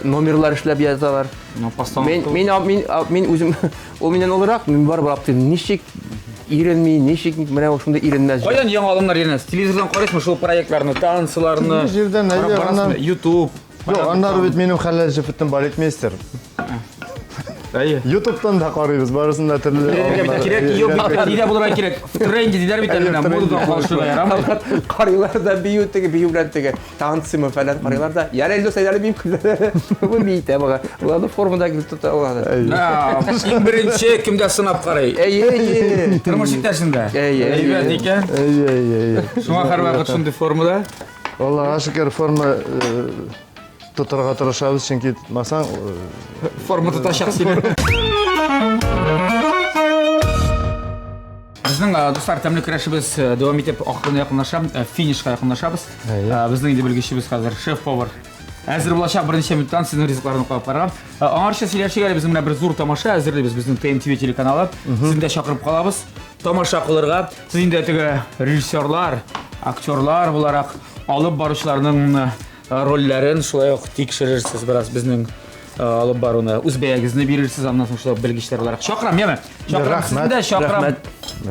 номерлар эшләп язалар. Ну, постановка. Мин мин мин мин үзем ул миннән олырак, мин барыбер аптырыйм. Ничек иренми, ничек менә ул шундый иренмәс. Кайдан яңа алымнар өйрәнәсез? Телевизордан карыйсызмы шул проектларны, танцыларны? Җирдән, Карап әйе, барасызмы? аннан- YouTube. Юк, аннары бит минем хәләл җефетем балетмейстер. Әйе. Ютубтан да карыйбыз, барысын да төрле. Өйрәнергә бит кирәк, юк бит, нидә булырга кирәк? В тренде диләр бит әле менә, модадан калышырга ярамый. Карыйлар да бию теге, бию белән теге, танцымы фәлән карыйлар да. Ярый, Илдус, әйдә әле биеп көләләр. Бу биетә бага. Уларны формада килеп тота алады. Иң беренче кемдә сынап карый? Әйе, әйе. Тормыш иптәшендә. Әйе, әйе. Әйбәт икән. Әйе, әйе, әйе. Шуңа һәрвакыт шундый формада. Аллага шөкер, форма тотарга тырышабыз, чөнки тотмасаң, Форма тотачак сине. Безнең дуслар, тәмле көрәшебез дәвам итеп ахырына якынлаша, финишка якынлашабыз. Безнең инде белгечебез хәзер шеф-повар. Әзер булачак берничә минуттан сезнең ризыкларны куеп карарга. Аңарчы сөйләшик әле, безнең менә бер зур тамаша әзерлибез, безнең ТМТВ телеканалы. Сезне дә чакырып калабыз. Тамаша кылырга. Сез инде теге режиссерлар, Актерлар буларак алып баручыларның рольләрен шулай ук тикшерерсез бераз безнең алып баруны. Үз бәягезне бирерсез, аннан соң шулай белгечләр буларак. Чакырам, яме. Чакырам сезне дә, чакырам.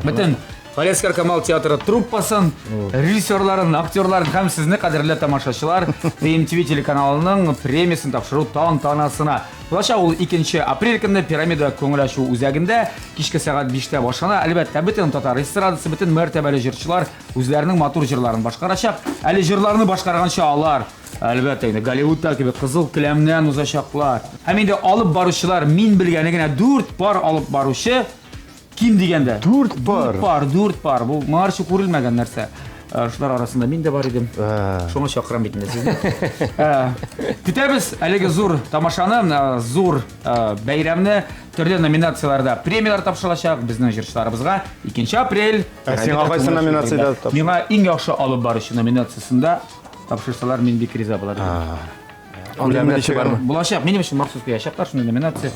Бөтен Галиәсгар Камал театры труппасын, режиссерларын, актерларын һәм сезне, кадерле тамашачылар, TMTV телеканалының премиясен тапшыру тантанасына. Булачак ул 2 апрель көнне Пирамида күңел ачу үзәгендә кичке сәгать 5-тә башлана. Әлбәттә, бөтен татар эстрадасы, бөтен мәртәбәле җырчылар үзләренең матур җырларын башкарачак. Әле җырларны башкарганчы алар, әлбәттә инде, Голливудта кебек кызыл келәмнән узачаклар. Һәм инде алып баручылар, мин белгәне генә 4 пар алып баручы Ким дигәндә. Дүрт пар. Дүрт пар, дүрт пар. Бу моңарчы күрелмәгән нәрсә. Э, шулар арасында мин дә бар идем. Э. Шуңа чакырам бит инде сезне. Э, көтәбез әлеге зур тамашаны, зур бәйрәмне. Төрле номинацияләрдә премияләр тапшырылачак безнең җырчыларыбызга. 2 апрель. Ә сиңа кайсы номинациядә тапшырылачак? Миңа иң яхшы алып баручы номинациясендә тапшырсалар, мин бик риза булар идем. Андый номинация бармы? Булачак. Минем өчен махсус куячаклар шундый номинация.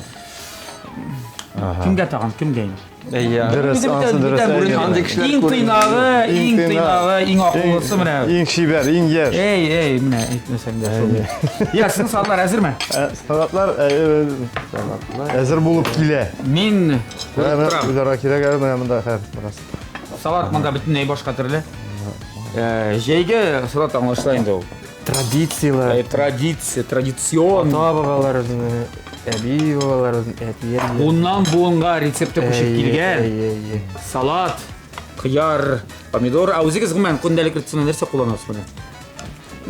Кемгә тагын, кемгә инде? Әйе. Дөрес, анысы дөрес. Андый кешеләр Иң тыйнагы, иң тыйнагы, иң акыллысы менә. Иң чибәр, иң яшь. Эй, эй, менә әйтмәсәң дә шул. Я, сезнең салатлар әзерме? Салатлар әзер булып килә. Мин күреп торам. Уйларга кирәк әле менә монда хәзер бераз. Салат монда бөтенләй башка төрле. Җәйге салат аңлашыла инде ул. Традицияләр. Э, традиция, традицион. Ата бабаларыбызны, әби бабаларыбызны, әти әби. Буыннан буынга рецепты күчеп килгән. Салат, кыяр, помидор. Ә үзегез гомумән көндәлек рационда нәрсә кулланасыз менә?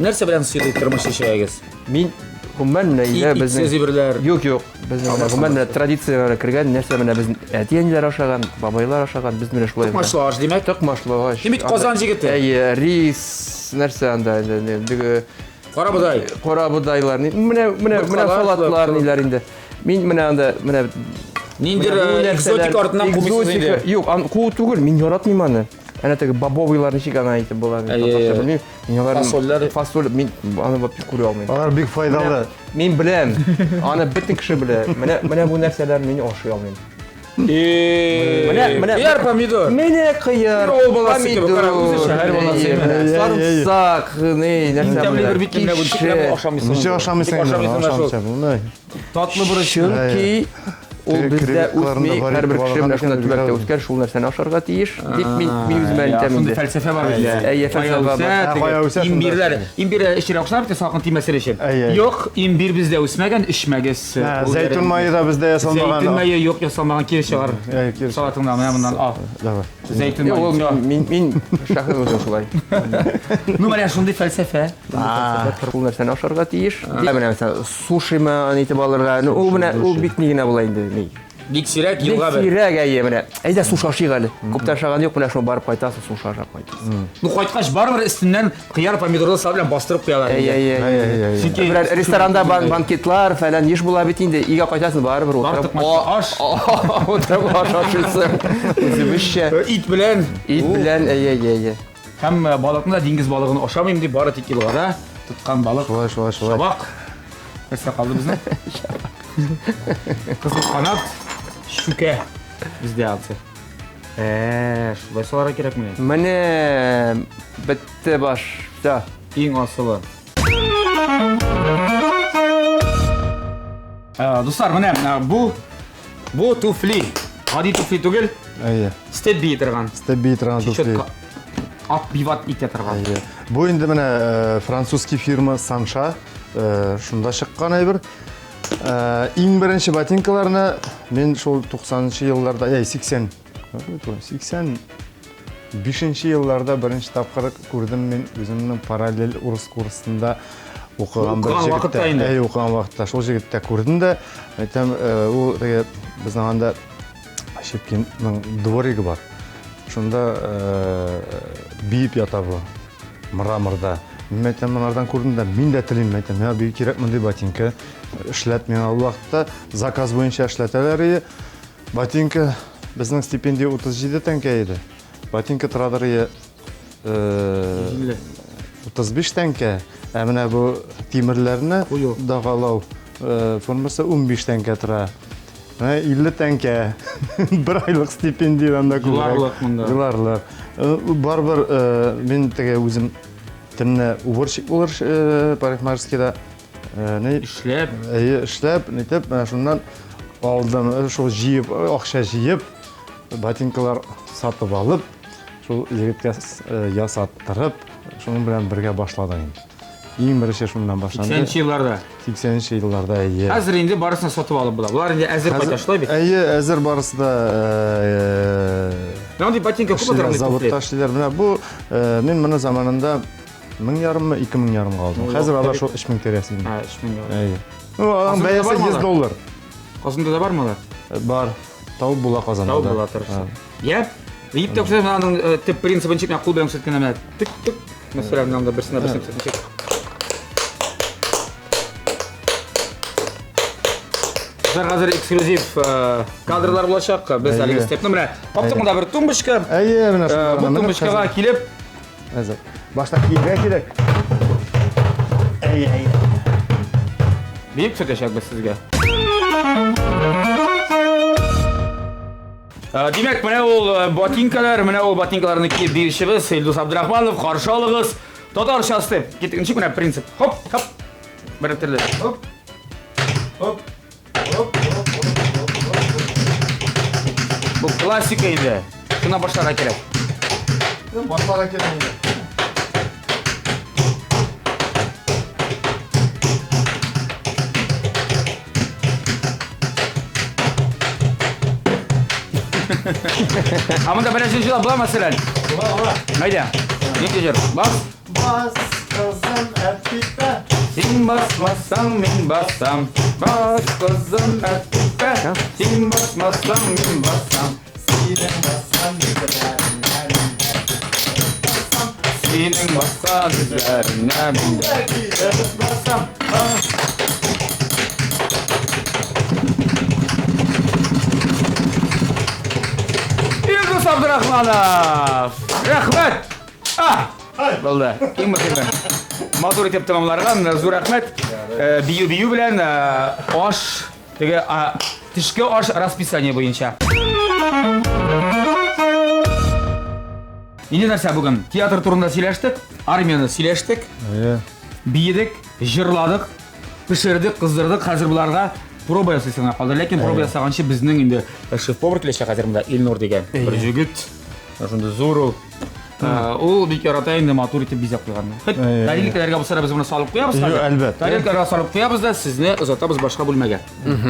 Нәрсә белән сыйлый тормыш яшәгез? Мин гомумән менә өйдә безнең Итсез әйберләр. Юк, юк. Безнең менә гомумән менә традицияләргә кергән нәрсә менә безнең әти-әниләр ашаган, бабайлар ашаган, без менә шулай. Токмачлы аш, димәк. Токмачлы аш. Син бит Казан җегете. Әйе, рис, нәрсә анда инде, дөге. Карабодай. Карабодайлар. Менә менә менә салатлар ниләр инде. Мин менә анда менә Ниндидер экзотика артыннан кумыйсыз инде. Юк, куу түгел, мин яратмыйм аны. Әнә теге бобовыйлар ничек аны әйтеп була, мин татарча белмим. Мин аларны Фасольләр. Фасоль, мин аны вообще күрә алмыйм. Алар бик файдалы. Мин беләм, аны бөтен кеше белә. Менә менә бу нәрсәләрне мин ашый алмыйм. Менә менә кыяр, помидор. Менә кыяр, Авыл баласы кебек, кара, үзе шәһәр баласы. Сарымсак, ни, нәрсә. Тәмле бер бит менә бу ничек ашамыйсың. Ничек ашамыйсың? Ашамыйсың. Татлы борыч. Чөнки ул бездә үсми, һәрбер кеше менә шунда төбәктә үскән, шул нәрсәне ашарга тиеш, дип мин мин үземә әйтәм инде. Шундый фәлсәфә бар бит. Әйе, фәлсәфә бар. Кая үсә шунда. Имбирләр, имбир эчәргә кушалар бит салкын тимәсен өчен. Юк, имбир бездә үсмәгән, эчмәгез. Зәйтүн мае да бездә ясалмаган. Зәйтүн мае юк, ясалмаган, кире чыгар. Салатыңнан менә моннан ал. Давай. Зәйтүн мае. Мин мин шәхес үзем шулай. Ну, менә шундый фәлсәфә. Ул нәрсәне ашарга тиеш. Менә мәсәлән, сушимы аны итеп алырга. Ну, ул менә ул бик ни генә була инде. Ни. Бик сирәк елга бер. Бик сирәк, әйе, менә. Әйдә суши ашыйк әле. Күптән ашаган юк, менә шуны барып кайтасың, суши ашап кайтасың. Ну, кайткач барыбер өстеннән кыяр, помидорлы салат белән бастырып куялар. Әйе, әйе, әйе. Чөнки берәр ресторанда банкетлар фәлән еш була бит инде. Өйгә кайтасың, барыбер утырып аш. Утырып аш ашыйсың. Үзебезчә. Ит белән. Ит белән, әйе, әйе, әйе. Һәм э, балыкны да диңгез балыгын ашамыйм дип, бары тик елгада тоткан балык. Шулай, шулай, шулай. Шабак. Нәрсә калды безнең? Кызыл канат, шүкә бездә ансы. Э, шулай саларга кирәк менә. Менә бетте баш. Всё. Иң асылы. Э, дуслар, менә э, бу бу туфли. Гади туфли түгел. Әйе. Степ бии торган. Степ бии торган туфли. Ат биват итә торган. Әйе. Бу инде менә э, французский фирма Санша шунда чыккан әйбер. Иң беренче ботинкаларны мин шул 90 елларда, әй, 80, 80 Бишенче елларда беренче тапкыр күрдем мин үземнең параллель урыс курсында укыган бер Укыган вакытта җегеттә. инде. Әй, укыган вакытта шул җегеттә күрдем дә, әйтәм, э, ул теге безнең анда Щепкинның дворигы бар. Шунда э, биеп ята бу мраморда. Мин әйтәм, моңардан күрдем дә, мин дә телим, әйтәм, миңа бик кирәк мондый ботинка. Эшләт миңа ул вакытта заказ буенча эшләтәләр иде. Ботинка безнең стипендия 37 тәңкә иде. Ботинка торадыр ие 35 тәңкә. Ә менә бу тимерләрне дагалау формасы 15 тәңкә тора. Менә 50 тәңкә. Бер айлык стипендиядән дә күбрәк. Еларлык монда. Еларлык. Барыбер мин теге үзем төнлә уборщик булыр парикмахерскийда. Эшләп. Әйе, эшләп, нитеп, менә шуннан алдым. Шул җыеп, акча җыеп, ботинкалар сатып алып, шул егеткә ясаттырып, шуның белән бергә башладык инде. Иң беренче шуннан башланды. 80 елларда. 80 елларда, әйе. Хәзер инде барысын сатып алып була. Болар инде әзер кайта, шулай бит? Әйе, әзер барысы да. Менә мондый ботинка күпме тора? Заводта эшлиләр. Менә бу мин моны заманында 1500-мы, 2500-га алдым. Хәзер алар шул 3000 тирәсе инде. Һа, 3000. Әйе. Ну, аның бәясе 100 доллар. Казанда да бармы алар? Бар. Табып була Казанда. Табып була, тырышсаң. Я, дип тә күрсәтәм, аның төп принцибын ничек менә кул белән күрсәткәндә менә тык-тык. Мәсәлән, менә монда берсенә берсен күрсәтмичек. Хәзер хәзер эксклюзив кадрлар булачак. Без әлеге степны менә таптык монда бер тумбочка. Әйе, менә шунда. Бу тумбочкага килеп Хәзер. Башта киергә кирәк. Әйе, әйе. Биеп күрсәтәчәкбез сезгә. Димәк, менә ул ботинкалар, менә ул ботинкаларны киеп биючебез Илдус Абдрахманов, каршы алыгыз. Татарча степ. Киттек, ничек менә принцип? Хоп, хоп. Бер төрле. Хоп. Хоп. Хоп, хоп, хоп, хоп, хоп. Бу классика инде. Шуннан башларга кирәк. Башларга кирәк инде. Ә монда беренче җыр була мәсәлән. Була, була. Әйдә. Нинди җыр? Бас. Бас, кызым, әпипә. Син басмасаң, мин басам. Бас, кызым, әпипә. Син басмасаң, мин басам. Синең баскан эзләреңә мин дә басам. Синең баскан эзләреңә мин дә килеп басам. Илдус Абдрахманов! Рәхмәт! А! Булды. Иң мөһиме. Матур итеп тәмамларган. Зур рәхмәт. Бию бию белән аш теге төшке аш расписание буенча. Инде нәрсә бүген? Театр турында сөйләштек, армияне сөйләштек. Биедек, җырладык, пешердек, кыздырдык. Хәзер боларга проба ясыйсы гына калды. Ләкин проба ясаганчы безнең инде шеф-повар киләчәк хәзер монда Илнур дигән бер җегет. Шундый зур ул. Ул бик ярата инде матур итеп бизәп куйганны. Хет тарелкаларга булса да без моны салып куябыз хәзер. Әлбәттә. Тарелкаларга салып куябыз да сезне озатабыз башка бүлмәгә.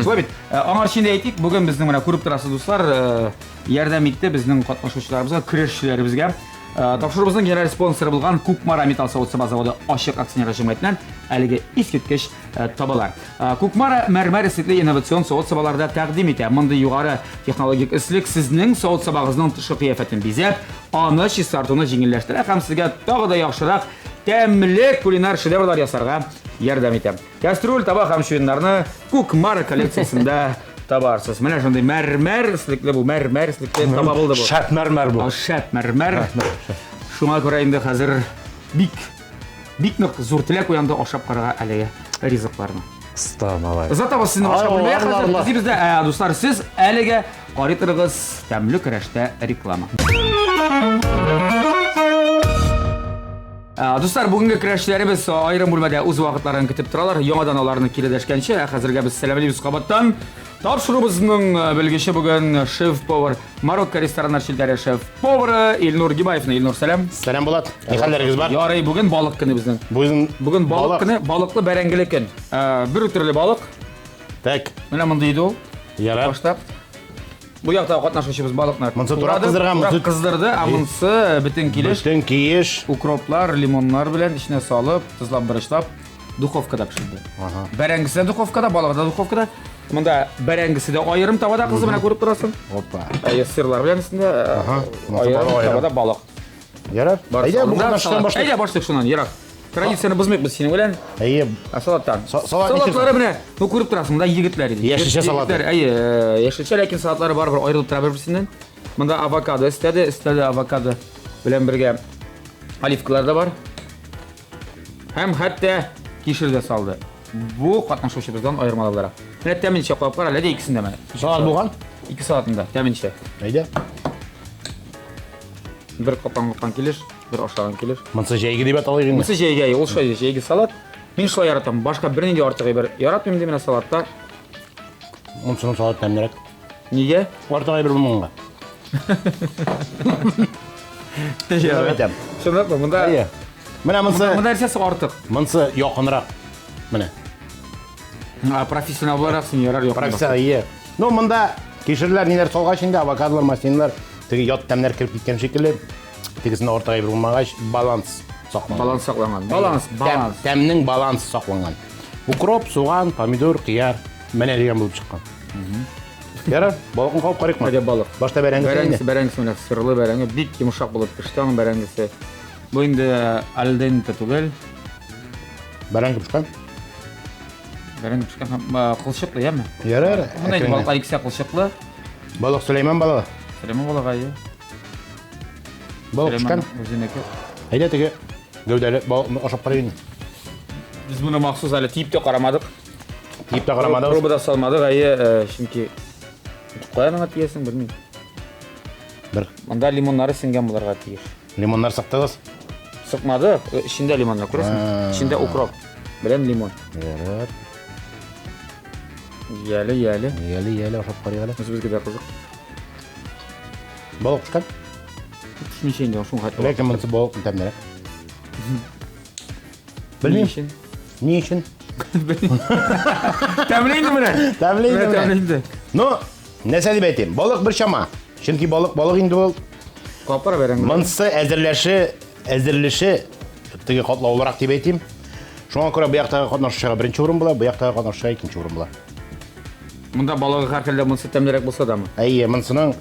Шулай бит. Аңарчы инде әйтик, бүген безнең менә күреп торасыз, дуслар, ярдәм итте безнең катнашучыларыбызга, көрәшчеләребезгә. Тапшыруыбызның генераль спонсоры булган Кукмара металл савыт-саба заводы ачык акционерлар җәмгыятеннән әлеге искиткеч табалар. Кукмара мәрмәр эслекле инновацион савыт-сабаларда тәкъдим итә. Мондый югары технологик эслек сезнең савыт-сабагызның тышкы кыяфәтен бизәп, аны чистартуны җиңелләштерә һәм сезгә тагы да яхшырак тәмле кулинар шедеврлар ясарга ярдәм итә. Кәстрүл, таба һәм чуеннарны Кукмара коллекциясендә табарсыз. Менә шундый мәрмәр эслекле бу, мәрмәр эслекле таба булды бу. Шәп мәрмәр бу. Шәп мәрмәр. Шуңа күрә инде хәзер бик бик нык зур теләк уянды ашап карарга әлеге ризыкларны. Оста, малай. Озатабыз сезне башка бүлмәгә хәзер. Без бездә, дуслар, сез әлегә карый торыгыз тәмле көрәштә реклама. Дуслар, бүгенге көрәшчеләребез аерым бүлмәдә үз вакытларын көтеп торалар. Яңадан аларны кире дәшкәнче, ә хәзергә без сәламлибез кабаттан. Тапшыруыбызның белгече бүген шеф-повар Марокко рестораннар челтәре шеф-повары Илнур Гибаевны. Илнур, сәлам. Сәлам, Булат. Ни хәлләрегез бар? Ярый, бүген балык көне безнең. Бүген Бүген балык көне, балыклы бәрәңгеле көн. Бер үк төрле балык. Так. Менә мондый иде ул. Ярар. Башта. Бу якта катнашучыбыз балыкны Монсы турап кыздырган, турап монсы кыздырды, ә монсы бөтен килеш. Бөтен киеш. Укроплар, лимоннар белән эченә салып, тозлап, борычлап духовкада пешерде. Бәрәңгесе дә духовкада, балыгы да духовкада. Монда бәрәңгесе дә аерым табада кызы, менә күреп торасың. Опа. Әйе, сырлар белән өстендә. Аерым табада балык. Ярар. Әйдә, бу катнашудан башлыйк. Әйдә, башлыйк шуннан, ярар. Традицияне бозмыйк без синең белән. Әйе. Ә салаттан. Салат Салатлары менә, ну күреп торасың, монда егетләр иде. Яшелчә салаты. Егетләр, әйе, яшелчә, ләкин салатлары барыбер аерылып тора бер-берсеннән. Монда авокадо өстәде, өстәде авокадо белән бергә оливкалар да бар. Һәм хәтта кишер дә салды. Бу катнашучыбыздан аермалы буларак. Менә тәменчә кабып кара, әле икесен дә менә. Салат булган? Ике салатында, тәменчә. Әйдә. Бер капкан килеш, бер ашаган килеш. Монсы җәйге дип аталыйк инде. Монсы җәйге, ул шулай җәйге салат. Мин шулай яратам. Башка бернинди артык әйбер яратмыйм ди менә салатта. Монсының салат тәмлерәк. Нигә? Артык әйбер булмаганга. Чынлап әйтәм. Чынлапмы? Монда Әйе. Менә монсы, Монда нәрсәсе артык? монсы якынрак. Менә. А, профессионал буларак син ярар якынрак. Профессионал, ие. Ну, монда кишерләр ниләр салгач инде, авокадолар, маслинлар, теге ят тәмнәр кереп киткән шикелле. Тегесендә артык әйбер булмагач, баланс сакланган. Баланс сакланган. Баланс, баланс. Тәмнең балансы сакланган. Укроп, суган, помидор, кыяр. Менә дигән булып чыккан. Ярар, балыкны кабып карыйкмы? Әйдә балык. Башта бәрәңгесе Бәрәңгесе, инде. бәрәңгесе менә сырлы бәрәңге, бик йомшак булып пеште аның бәрәңгесе. Бу инде аль денте түгел. Бәрәңге пешкән. Бәрәңге пешкән һәм кылчыклы, яме? Ярар. Монда инде әкренләп. балыклар икесе кылчыклы. Балык Сөләйман балыгы. Сөләйман балыгы, әйе. Балык пешкән. Үзенеке. Әйдә теге гәүдәле балыкны ашап карыйк инде. Без моны махсус әле тиеп тә карамадык. Тиеп тә карамадыгыз. Проба да салмадык, әйе, чөнки каян аңа тиясең, белмим. Бер Монда лимоннары сеңгән булырга тиеш. лимоннар сыктыгыз. Сыкмады, эчендә лимоннар, күрәсеңме? Эчендә укроп белән лимон. Ярар. Яле, яле. Яле, яле ашап карыйк әле. Үзебезгә дә кызык. Балык пешкән. Пешмичә инде, шуның хәтле. Ләкин монысы балык тәмлерәк. Белмим. Ни өчен? Тәмле инде менә. Тәмле инде менә. Тәмле инде. Ну, нәрсә дип әйтим? Балык бер чама. Чөнки балык балык инде ул. Капара бәрәңге. Монысы әзерләше, әзерлеше теге катлаулырак дип әйтим. Шуңа күрә бу яктагы катнашучыга беренче урын була, бу яктагы катнашучыга икенче урын була. Монда балыгы һәрхәлдә монысы тәмлерәк булса дамы? Әйе, монысының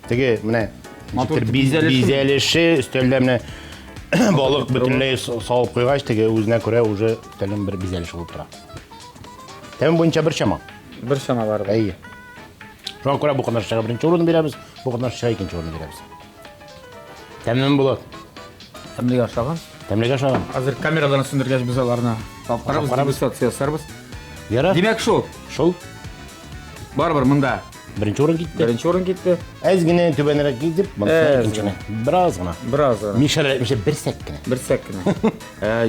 теге менә Матур ничектер итеп бизәлеше. бизәлеше өстәлдә менә балык бөтенләй салып куйгач, теге үзенә күрә уже өстәлнең бер бизәлеше булып тора. Тәм буенча бер чама. Бер чама бар. Әйе. Шуңа күрә бу катнашучыга беренче урын бирәбез, бу катнашучыга икенче урын бирәбез. Тәмлеме була? Тәмлегә ашаган. Тәмлегә ашаган. Хәзер камераларны сүндергәч без аларны алып карабыз, дегустация ясарбыз. Ярар. Димәк шул. Шул. Барыбер монда беренче урын китте. Беренче урын китте. Әз генә түбәнрәк китеп, монысы икенчене. Бераз гына. Бераз гына. Мишәр әйтмешә бер сәк кенә. Бер сәк кенә.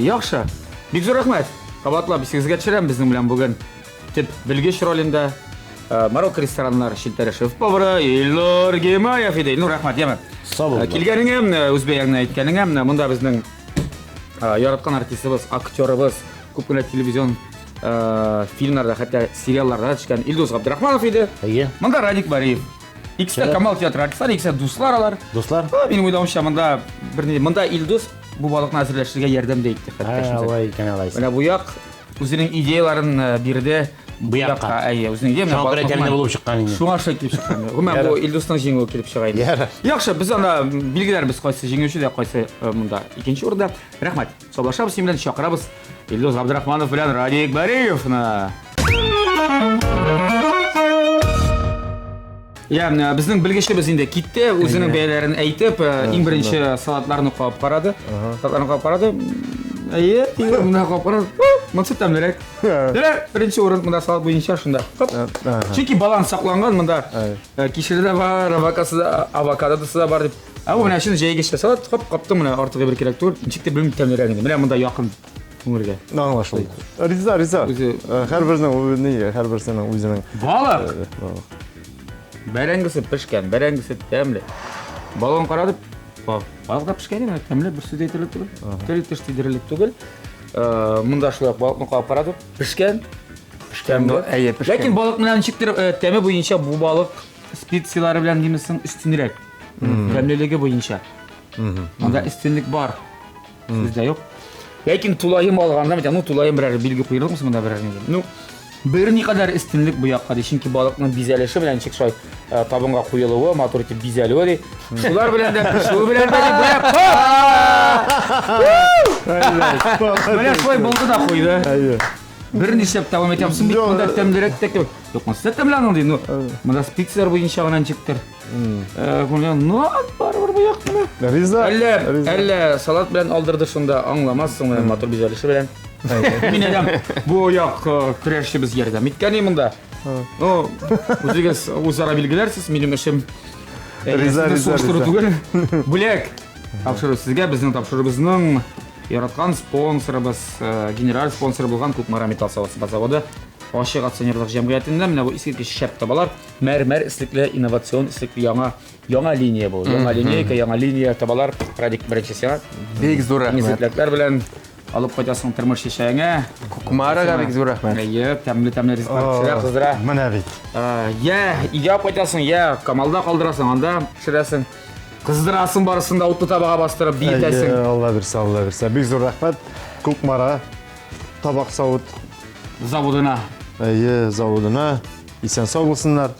Яхшы. Бик зур рәхмәт. Кабатлап исегезгә төшерәм, безнең белән бүген төп белгеч ролендә Марокко рестораннар челтәре шеф-повары Илнур Гимаев иде. Илнур, рәхмәт, яме. Сау бул. Килгәнеңә, үз бәяңне әйткәнеңә, менә монда безнең яраткан артистыбыз, актерыбыз, күп кенә телевизион фильмнарда, хәтта сериалларда төшкән Илдус Габдрахманов иде. Әйе. Монда Радик Бариев. Икесе дә Камал театры артистлары, икесе дә дуслар алар. Дуслар. Минем уйлавымча, монда берни, монда Илдус бу балыкны әзерләшергә ярдәм дә итте хәтта. Алай икән, алайса. Менә бу як үзенең идеяларын бирде. Бу якка. Әйе, үзенең идея. Шуңа күрә тәмле булып чыккан инде. Шуңа шулай килеп чыккан. Гомумән, бу Илдусның җиңүе килеп чыга инде. Ярар. Яхшы, без анда билгеләрбез кайсы җиңүче дә, кайсы монда икенче урында. Рәхмәт. Саубуллашабыз синең белән, чакырабыз Илдус Габдрахманов белән Радик Бариевны. Я, безнең белгечебез инде китте, үзенең бәяләрен әйтеп, иң беренче салатларны кабып карады. Салатларны кабып карады. Әйе, монда кабып карады. Монысы тәмлерәк. Менә беренче урын монда салат буенча шунда. Хоп. Чөнки баланс сакланган монда. Кишере дә бар, авокадосы да, авокадосы да бар дип. Ә бу менә чын җәйгечә салат, хоп, каптым менә артыгы бер кирәк түгел. Ничек тә белмим тәмлерәк инде. Менә монда якын күңелгә. Аңлашылды. Риза, риза. Һәрберсенең ни, һәрберсенең үзенең. Балык. Бәрәңгесе пешкән, бәрәңгесе тәмле. Балыгын карадып, балык та пешкән инде, тәмле, бер сүз әйтерлек түгел. Тел теш тидерерлек түгел. Монда шулай ук балыкны кабып карадык, пешкән. Пешкән. Әйе, пешкән. Ләкин балык менә ничектер тәме буенча бу балык специяләре белән димесең өстенрәк. Тәмлелеге буенча. Монда өстенлек бар. Сүз дә юк. Ләкин тулаем алганда, ну тулаем берәр билге куерлыкмы монда берәр нидә? Ну, берникадәр өстенлек бу якка ди, чөнки балыкның бизәлеше белән ничек шулай табынга куелуы, матур итеп бизәлүе ди. Шулар белән дә пешүе белән дә ди, менә шулай булды да куйды. Берничә дәвам итәм, соң бит монда тәмлерәк тә кебек. Юк, монысы да тәмле аның ди, ну, монда специяләр буенча гына ничектер. Ну, барыбер бу як менә. Риза. Әллә, әллә салат белән алдырды шунда, аңламассың менә матур бизәлеше белән. Мин әйтәм, бу як көрәшчебез ярдәм иткән монда. Ну, үзегез үзара билгеләрсез, минем эшем Риза, риза, сугыштыру түгел. Бүләк тапшыру сезгә безнең тапшыруыбызның яраткан спонсорыбыз, генераль спонсор булган Кукмара металл заводы ачык акционерлык җәмгыятеннән менә бу искиткеч шәп табалар. Мәрмәр эслекле, инновацион эслекле яңа яңа линия бу. Яңа линейка, яңа линия табалар. Радик беренче сиңа. Бик зур рәхмәт. Теләкләр белән алып кайтасың тормыш чәчәгеңә. Кукмарага бик зур рәхмәт. Әйе, тәмле-тәмле ризыклар пешерә, кыздыра. Менә бит. Я өйгә алып кайтасың, я Камалда калдырасың, анда пешерәсең. Кыздырасың барысын да утлы табага бастырып, биетәсең. Әйе, Алла бирсә, Алла бирсә. Бик зур рәхмәт. Кукмара табак савыт заводына. Әйе, заводына. Исән сау булсыннар.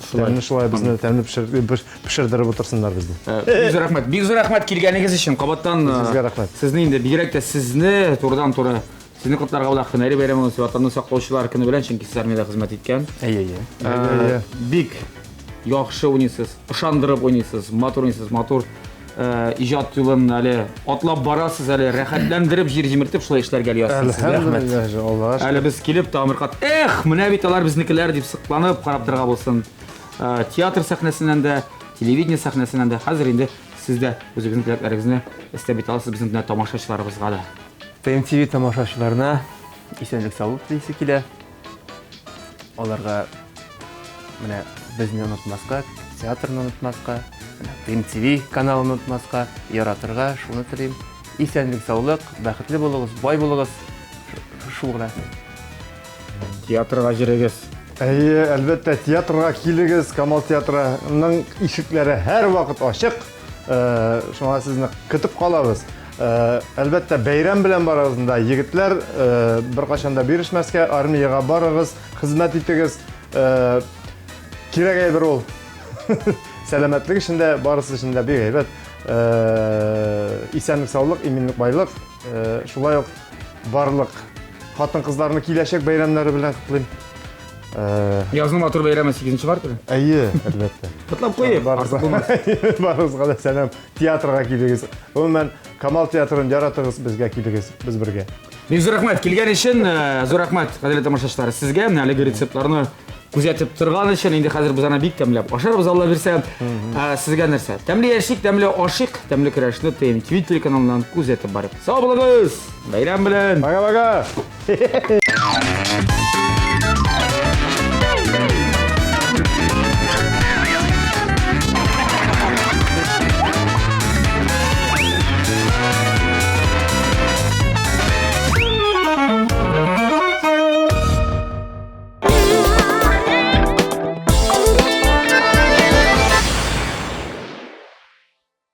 Тәмле шулай безне тәмле пешердереп утырсыннар безне. Бик зур рәхмәт. Бик зур рәхмәт килгәнегез өчен. Кабаттан Сезгә рәхмәт. Сезне инде бигрәк тә сезне турыдан-туры сезне котларга була һөнәри бәйрәмегез, Ватанны саклаучылар көне белән, чөнки сез армиядә хезмәт иткән. Әйе, әйе. Бик яхшы уйныйсыз, ышандырып уйныйсыз, матур уйныйсыз, матур иҗат юлын әле атлап барасыз, әле рәхәтләндереп, җир җимертеп шулай эшләргә әле язсын сезгә. Әлхәмдүлилләһ, Аллаһка шөкер. Әле без килеп тагын бер кат, эх, менә бит алар безнекеләр дип сокланып карап торырга булсын. Театр сәхнәсеннән дә, телевидение сәхнәсеннән дә хәзер инде сез дә үзегезнең теләкләрегезне өстәп бит аласыз безнең тамашачыларыбызга да. ТМТВ тамашачыларына исәнлек-саулык телисе килә. Аларга менә безне онытмаска, театрны онытмаска, менә ТМТВ каналын онытмаска, яратырга, шуны телим. Исәнлек, саулык, бәхетле булыгыз, бай булыгыз. Шул гына. Театрга җөрегез. Әйе, әлбәттә, театрга килегез. Камал театрының ишекләре һәрвакыт ачык. Шуңа сезне көтеп калабыз. Әлбәттә, бәйрәм белән барыгыз да, егетләр, беркайчан да бирешмәскә, армиягә барыгыз, хезмәт итегез. Кирәк әйбер ул. Сәламәтлек өчен дә, барысы өчен дә бик әйбәт. Исәнлек, саулык, иминлек, байлык. Шулай ук барлык хатын-кызларны киләчәк бәйрәмнәре белән котлыйм. Язның матур бәйрәме 8 март белән. Әйе, әлбәттә. Котлап куйыйк. Барыгызга да сәлам. Театрга килегез. Гомумән, Камал театрын яратыгыз, безгә килегез, без бергә. Бик зур рәхмәт килгән өчен, зур рәхмәт, кадерле тамашачылар, сезгә менә әлеге рецептларны күзәтеп торган өчен. Инде хәзер без аны бик тәмләп ашарбыз, Алла бирсә. Сезгә нәрсә? Тәмле яшик, тәмле ашыйк, тәмле көрәшне ТМТВ телеканалыннан күзәтеп барыйк. Сау булыгыз! Бәйрәм белән! Пока-пока!